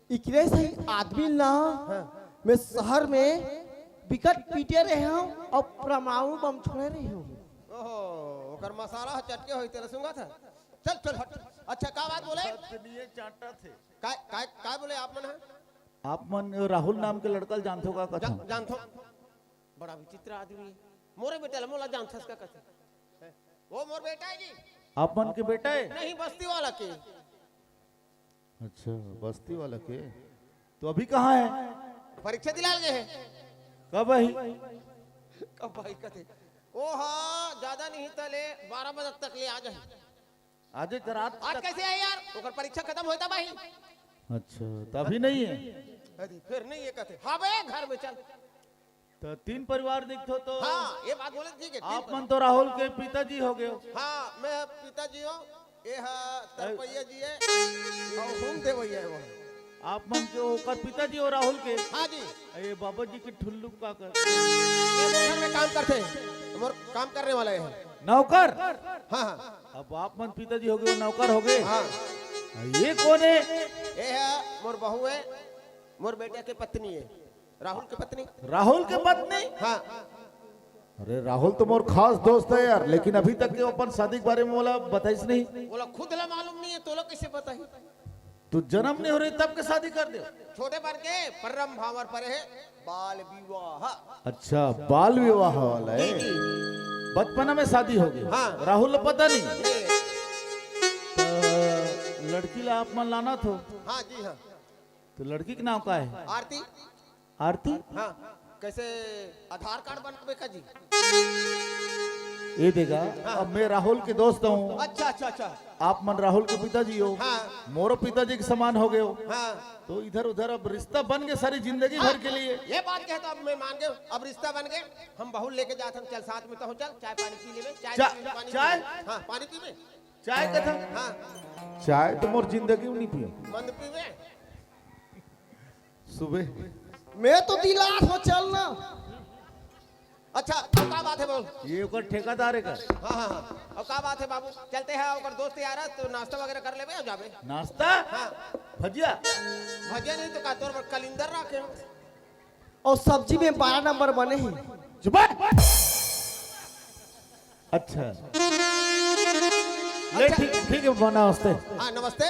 इकरे सही आदमी ना, हाँ। मैं शहर में विकट पीटे रहे हूँ और परमाणु बम छोड़े रहे हूँ। ओहो, ओकर मसाला ह चटके होई तेरे सूंघा था। चल चल हट। अच्छा, का बात बोले? सच नहीं है, चांटा थे। काय काय काय बोले आप मन ह? आप मन राहुल नाम के लड़का ल जानथो का कथन? जा, जानथो। बड़ा विचित्र आदमी है। मोरे बेटा ल मोला जानथस का कथन? वो मोर बेटा है जी। आप मन के बेटा है? नहीं, बस्ती वाला के। अच्छा, बस्ती वाला के। तो अभी कहाँ है? परीक्षा दिलाल गए हैं। कब आई? कब आई कथे? ओ हाँ, ज्यादा नहीं तले बारह बजे तक ले आ जाए। आज एक रात आज तक। कैसे है यार? ओकर परीक्षा खत्म होता भाई। अच्छा, तो अभी नहीं है? अरे फिर नहीं है कथे। हाँ बे, घर में चल। तो तीन परिवार दिखथो तो। हाँ, ये बात बोले ठीक है, तीन आप मन तो राहुल के पिताजी हो गए हो। हाँ, मैं पिताजी हूँ। ये हा तरपैया जी है और घूम देवैया है वो। आप मन के ओकर पिताजी हो राहुल के। हाँ जी। ये बाबा जी के ठुल्लू का कर। ये तो घर में काम करते हैं, मोर काम करने वाला है। नौकर? हाँ, हाँ। अब आप मन पिताजी हो गए, नौकर हो गए। हाँ। ये कौन है? ये है मोर बहू है, मोर बेटे के पत्नी है, राहुल के पत्नी। राहुल के पत्नी? हाँ। अरे, राहुल तो मोर खास दोस्त है यार, लेकिन अभी तक के अपन शादी के बारे में मोला बताइस नहीं। बोला खुद ला मालूम नहीं है, तो लोग कैसे बताई? तू जन्म नहीं हो रही तब के शादी कर दे। छोटे पर के परम भावर पर है बाल विवाह। अच्छा, बाल विवाह वाला है। जी, जी। बचपना में शादी हो गई। हाँ। राहुल ला पता नहीं। नहीं। तो लड़की ला आप मन लाना थो। हाँ जी, हाँ। तो लड़की के नाम का है? आरती। आरती? हाँ, कैसे आधार कार्ड बनावे का जी? ये देखा, हाँ। अब मैं राहुल के दोस्त हूँ। अच्छा, अच्छा, अच्छा। आप मन राहुल के पिताजी हो। हाँ। मोरो पिताजी के समान हो गए हो। हाँ। तो इधर उधर अब रिश्ता बन गए सारी जिंदगी हाँ, भर के लिए। ये बात कहे तो अब मैं मान गए, अब रिश्ता बन गए, हम बहू लेके जात हम, चल साथ में तो हो, चल चाय पानी पी लेवे, चाय चा-, पी लेवे, पानी चाय? पी लेवे। हाँ, पानी पीवे। चाय कथा? हाँ। चाय तो मोर जिंदगी में नहीं पियो। मंद पीवे। सुबह। मैं तो दिलास हो, चल ना। अच्छा, अब का बात है बोल? ये ओकर ठेकेदार है का? हाँ, हाँ, हाँ। अब का बात है बाबू? चलते हैं, ओकर दोस्त यार है, तो नाश्ता वगैरह कर लेबे, जाबे। नाश्ता? हाँ। भजिया? भजिया नहीं तो का, तोर पर कलिंदर रखे हो। और सब्जी में बारह नंबर बने ही। चुप है। अच्छा। ले, अच्छा। ठीक, ठीक है, बना नमस्ते। हाँ, नमस्ते।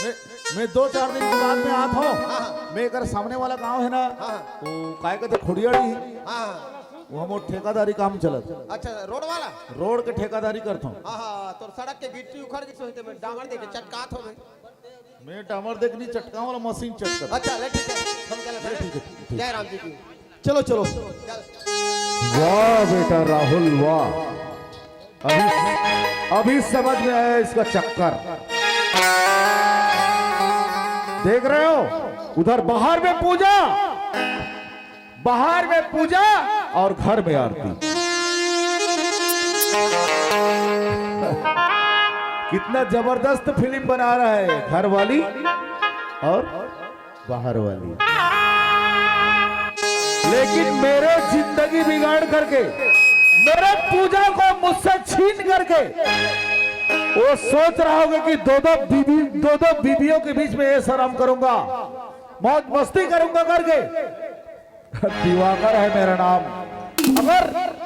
मैं, मैं दो चार दिन के बाद में आत हूँ। हाँ, हाँ। मैं एकर सामने वाला गांव है ना, हाँ, हाँ। वो काय कहते खुड़ियाड़ी, हाँ, हाँ। वो हम ठेकेदारी काम चलत। अच्छा, रोड वाला? रोड के ठेकेदारी करत हूँ। हाँ, हाँ, तो सड़क के गिट्टी उखड़ के सोचते मैं डामर देके चटकात हो गए। मैं डामर देख नहीं, चटकाव वाला मशीन चटकत। अच्छा, ले, ठीक है, हम चले, ले, ठीक है, ठीक। जय राम जी की। चलो, चलो। चल। वाह बेटा राहुल, वाह। अभी, अभी समझ में आया इसका चक्कर। देख रहे हो, उधर बाहर में पूजा, बाहर में पूजा और घर में आरती। कितना जबरदस्त फिल्म बना रहा है, घर वाली और बाहर वाली। लेकिन मेरे जिंदगी बिगाड़ करके, मेरे पूजा को मुझसे छीन करके, वो सोच रहा होगा कि दो दो बीबी, दो दो बीबियों के बीच में ऐसा आराम करूंगा, मौज मस्ती करूंगा करके। दिवाकर है मेरा नाम। अगर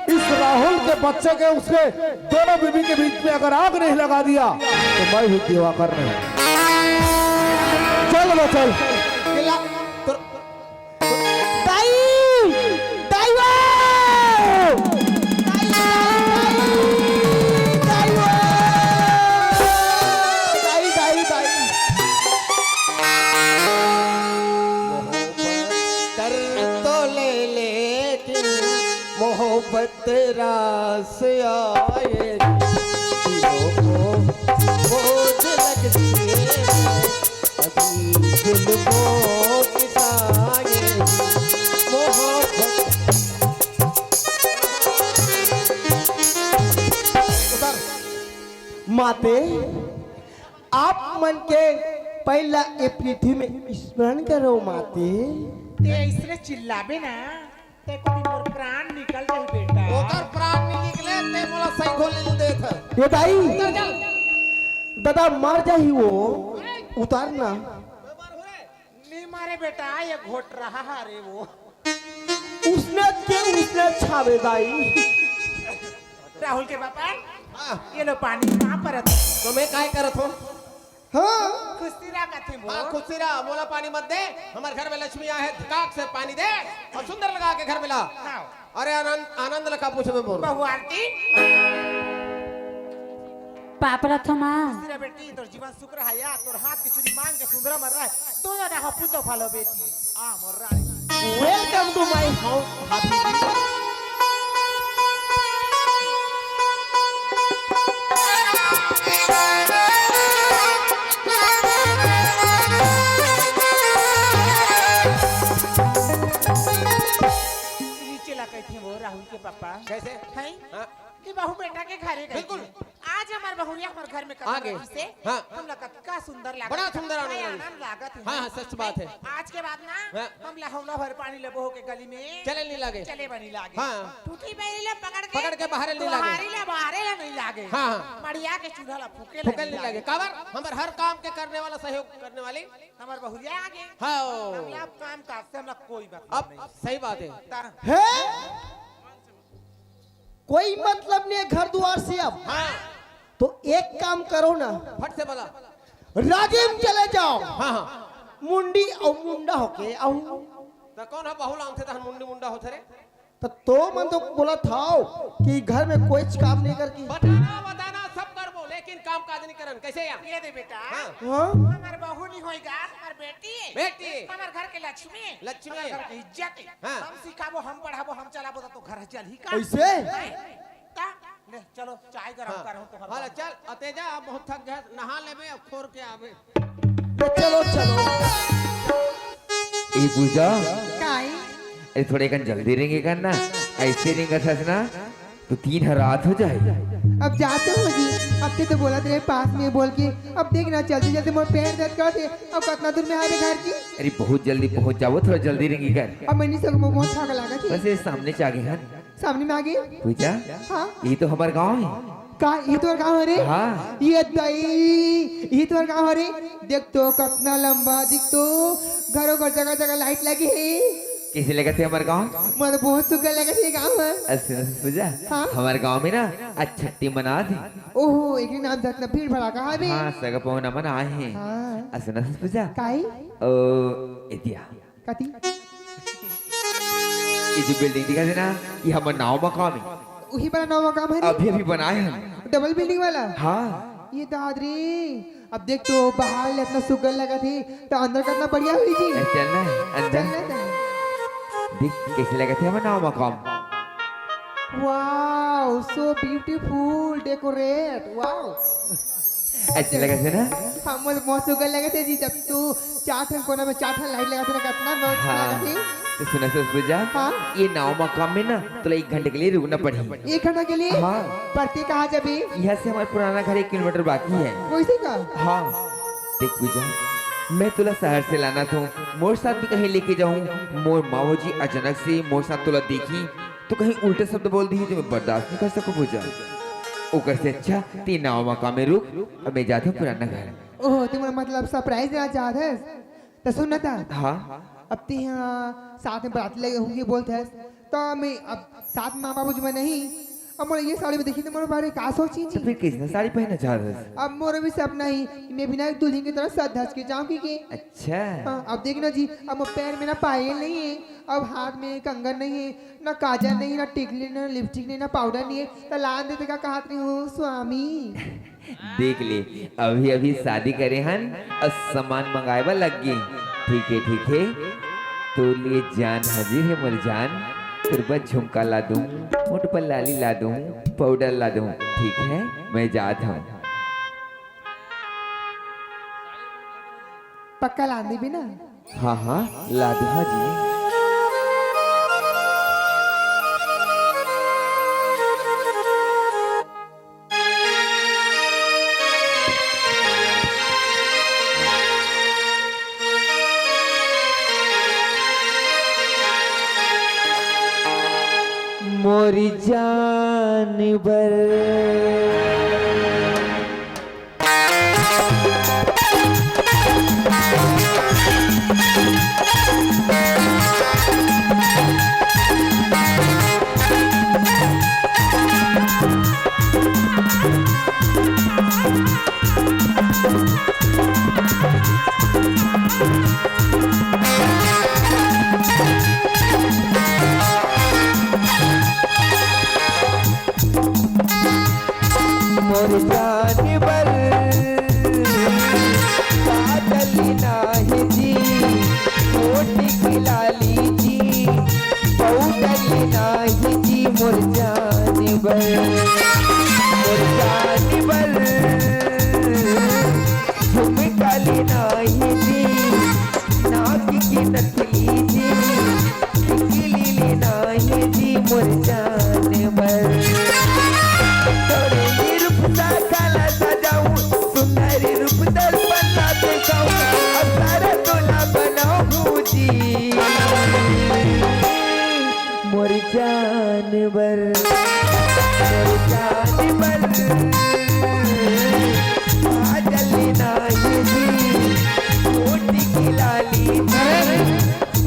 इस राहुल के बच्चे के, उसके दोनों बीबी के बीच में अगर आग नहीं लगा दिया तो मैं भी दिवाकर नहीं। चल बे चल। केला, तोर दाई! दाई वो! दाई, दाई, दाई, दाई वो! दाई, दाई, दाई। मोहब्बत कर तो ले, लेकिन मोहब्बत रास आए, दिलों को बोझ लगती है, अभी जुल्फों की साए, मोहब्बत। उधर। माते, आप मन के पैला ए पृथ्वी में स्मरण करो माते। ते अइसने चिल्लाबे ना, ते कोती मोर प्राण निकल जाही बेटा। ओकर प्राण नी निकले, ते मोला सही घोल ले देत ह। ए दाई, उतर चल। दादा मर जाही वो, उतार ना। नी मारे बेटा, ये घोट रहा है रे वो। उसने के उसने छावे दाई। राहुल के पापा, हाँ। ये लो पानी, कहाँ परत? तो मैं काय करत हूँ? हाँ। खुशी रहा कथे वो। हाँ, खुशी रहा, मोला पानी मत दे, हमर घर में लक्ष्मी आहे, धकाक से पानी दे और सुंदर लगा के घर में ला। हाँ। अरे आनंद, आनंद ला का पूछबे मोर? बहु आरती। पाप रथो माँ। खुशी रहा बेटी, तोर जीवन शुक्र है यार, तोर हाथ के चूड़ी मांग के सुंदरा मर रहा है। दो जना हो पुतो फालो बेटी। आ मोर रानी। Welcome to my house, भाभी। नीचे ला कहते हैं वो राहुल के पापा। कैसे? हैं? हाँ। कि बहू बेटा के घरे गई बिल्कुल। थी। आज हमर बहुरिया हमर घर में कदम आगे। रखिस हे। हाँ। हमला कतका सुंदर लागत बड़ा हे। सुंदर आनंद काय लागत। आनंद लागत हे। हाँ, हाँ, सच बात है। आज के बाद ना हाँ। हमला हमला भर पानी ले बहू के गली में चले नहीं लागे। चले बनी लागे। हाँ। टूटी बैरी ला पकड़ के पकड़ के बाहर नहीं लागे। दुहारी ला बाहरे ला नहीं लागे। हाँ, हाँ। मड़िया के चूल्हा ला फूके ला फूके नहीं नहीं लागे। लागे। काबर? हमर हर काम के करने वाला, सहयोग करने वाली हमर बहुरिया आगे। हाँ। हमला अब काम काज से हमला कोई मतलब अब नहीं। सही बात है। ता- है? कोई मतलब नहीं है घर दुआर से अब। हाँ। तो एक काम करो ना, फट से बोला। राजिम चले जाओ। हाँ, हाँ। मुंडी अउ मुंडा होके अउ तो कौन है बहुला हमसे तहन मुंडी मुंडा होथे रे? तो, तो मन तो बोला था कि घर में कोई काम नहीं करके। बताना, बताना, सब करबो, लेकिन काम काज नहीं करन। कैसे यार? ये दे बेटा। हाँ। हाँ? हमर बहू नहीं होई गा, हमर बेटी है। बेटी। हमर घर के लक्ष्मी है। लक्ष्मी है। हमर घर के इज्जत है। हाँ। हम सिखाबो, हम पढ़ाबो, हम चलाबो तो, तो घर चलही का? कैसे? हैं? का? ले, चलो, चाय गरम हाँ। करहूँ तोहर हाँ, बर। चल, अतेजा, अब बहुत थक गया, नहा लेबे, अब खोर के आबे। ले, चलो, चलो। ए पूजा। काई? अरे, थोड़े कन जल्दी रेंगे कर ना, ऐसे रेंगत हस ना, तो तीन ह रात हो जाए। अब जाते हो जी, अब ते तो बोलत रहे पास में बोल के, अब देख ना, चलते चलते मोर पैर दर्द करत हे, अब कतना दूर में आबे घर जी? अरे, बहुत जल्दी पहुंच जाबो, थोड़ा जल्दी रेंगे कर। अब मैं नहीं सकूँ, बहुत थक लागत हे। बस ये सामने से आगे हन। सामने में आगे। पूजा, हाँ? ये तो हमर गांव है। का, ये तोर गांव हरे? हाँ। ये दई, ये तोर गांव हरे? देख तो, कतना लंबा, देख तो, घरों घर जगह जगह लाइट लगे हे। कैसे लगत हे हमर गांव? मोला तो बहुत सुघर लगत हे गांव ह। अरे सुन, सुन पूजा, हाँ? हमर गांव में ना आज छट्ठी मनात हे। ओहो, एकरे नाम से इतना भीड़ भड़ाका हवे। हाँ, सगा पहुना मन आए हे। हाँ। अरे सुन, सुन पूजा। काई? ओ, एतिया। कती? ये जो बिल्डिंग दिखत हे ना, ये हमर नवा मकान हे। उही बड़ा नवा मकान हे रे? अभी अभी बनाए हन। डबल बिल्डिंग वाला? हाँ। ये दाद रे, अब देख तो बाहर ले इतना सुघर लगत हे, तो अंदर कतना बढ़िया होही जी। ए, चल ना, अंदर। चल ना, चल। देख, कैसे लगत हे हमर नवा मकान। Wow, so beautiful, decorate, wow। अच्छा लगत हे ना? हाँ, मोर बहुत सुघर लगत हे जी, जब तू चार ठन कोना में चार ठन लाइट लगात हे ना, कतना मस्त हाँ। लगत हे। तो सुना सुन पूजा, हाँ? ये नवा मकान में ना तोला एक घंटे के लिए रुकना पड़ही। एक घंटा के लिए? हाँ। परती कहाँ जाबे? यहाँ से हमर पुराना घर एक किलोमीटर बाकी है। वैसे का? हाँ। देख पूजा, मैं तोला शहर से लानत हूँ, मोर साथ भी कहीं लेके जाहूँ। मोर माँ जी अचानक से मोर साथ तोला देखही, तो कहीं उल्टा शब्द बोल दिही, जो मैं बर्दाश्त नहीं कर सकूँ पूजा। ओकर से अच्छा ते नवा मकान में रुक, अब मैं जात हूँ पुराना घर। ओहो, ते मोला मतलब surprise देना चाहत हस? त सुन ना ता। हाँ। अब ते यहाँ साथ में बराती लगे होही बोलत हस, त मैं अब साथ माँ बाबू जी में नहीं, अब मोला ये साड़ी में देखी तो मोर बारे का सोची तो जी? फिर कइसना साड़ी पहनना चाहत हस? अब मोर भी सपना ही कि मैं बिना एक दुल्हन की तरह सज धज के जाऊं कि के। अच्छा। हाँ, अब देखना जी, अब मोर पैर में ना पायल नहीं है, अब हाथ में कंगन नहीं है, ना काजल नहीं, ना टिकली, ना लिपस्टिक नहीं, ना पाउडर नहीं है, तो लान देते का कहत रही हूँ स्वामी। देख ले, अभी अभी शादी करे हन अउ सामान मंगाए बर लग गे। ठीक हे, ठीक हे, तोर लिए जान हाजिर हे मोर जान। तोर बर झुमका ला दूं, मुठ पर लाली ला दूं, पाउडर ला दूं। ठीक हे, मैं जात हूँ। पक्का लान देबे ना? हाँ हाँ, ला दूं हाँ जी। मोर जान बर। मोर जान बर काजल नाही जी, होठ की लाली जी, पाउडर नाही जी, मोर जान बर, मोर जान बर। झुमका लेना ही जी, नाक की नथली जी, टिकली लेना ही जी, मोर जान बर। तोरे ही रूप सा काला सजाऊं, सुंदर रूप दर्पण ला देखाऊं, अब सारा तोला बनाऊं जी। मोर जान बर, मोर जान बर, काजल नाही जी, होठ की लाली जी,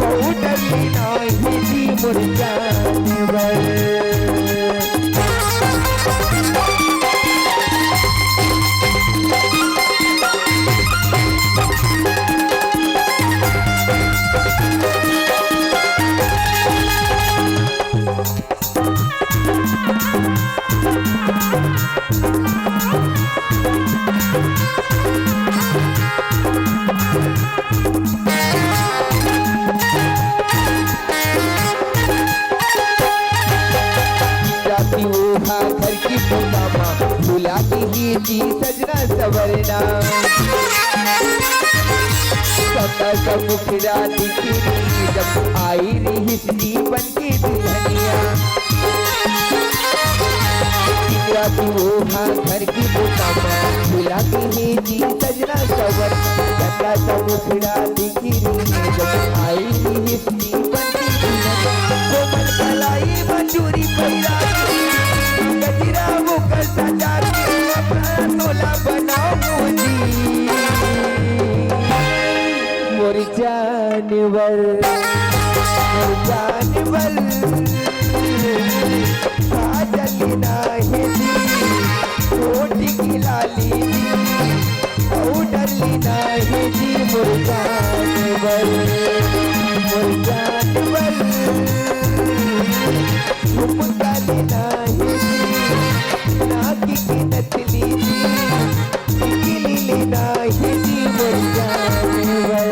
पाउडर नाही जी, मोर जान बर। राती ओहा घर की बुता मा भुला गे ही जी सजना सवरना। सदा सब मुखड़ा दिखी जब आई रही जी बन के दुल्हनिया। राती ओहा घर की बुता मा भुला गे ही जी सजना सवर। सदा सब मुखड़ा दिखी जब आई रही जी बन के दुल्हनिया। कोमल कलाई मा चूरी पहिरा के, गजरा मुखड़ा सजा के, अपना तोला बनाऊं जी। मोर जान बर, मोर जान बर, काजल नाही जी, होठ की लाली जी, पाउडर नाही जी, मोर जान बर, मोर जान बर, झुमका नाही जी, नाक की नथली जी, टिकली नाही जी, मोर जान बर।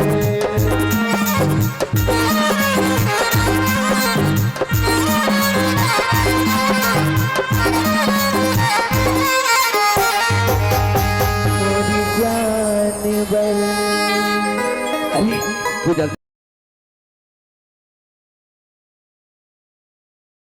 मोर जान बर। अरे, तू जल्दी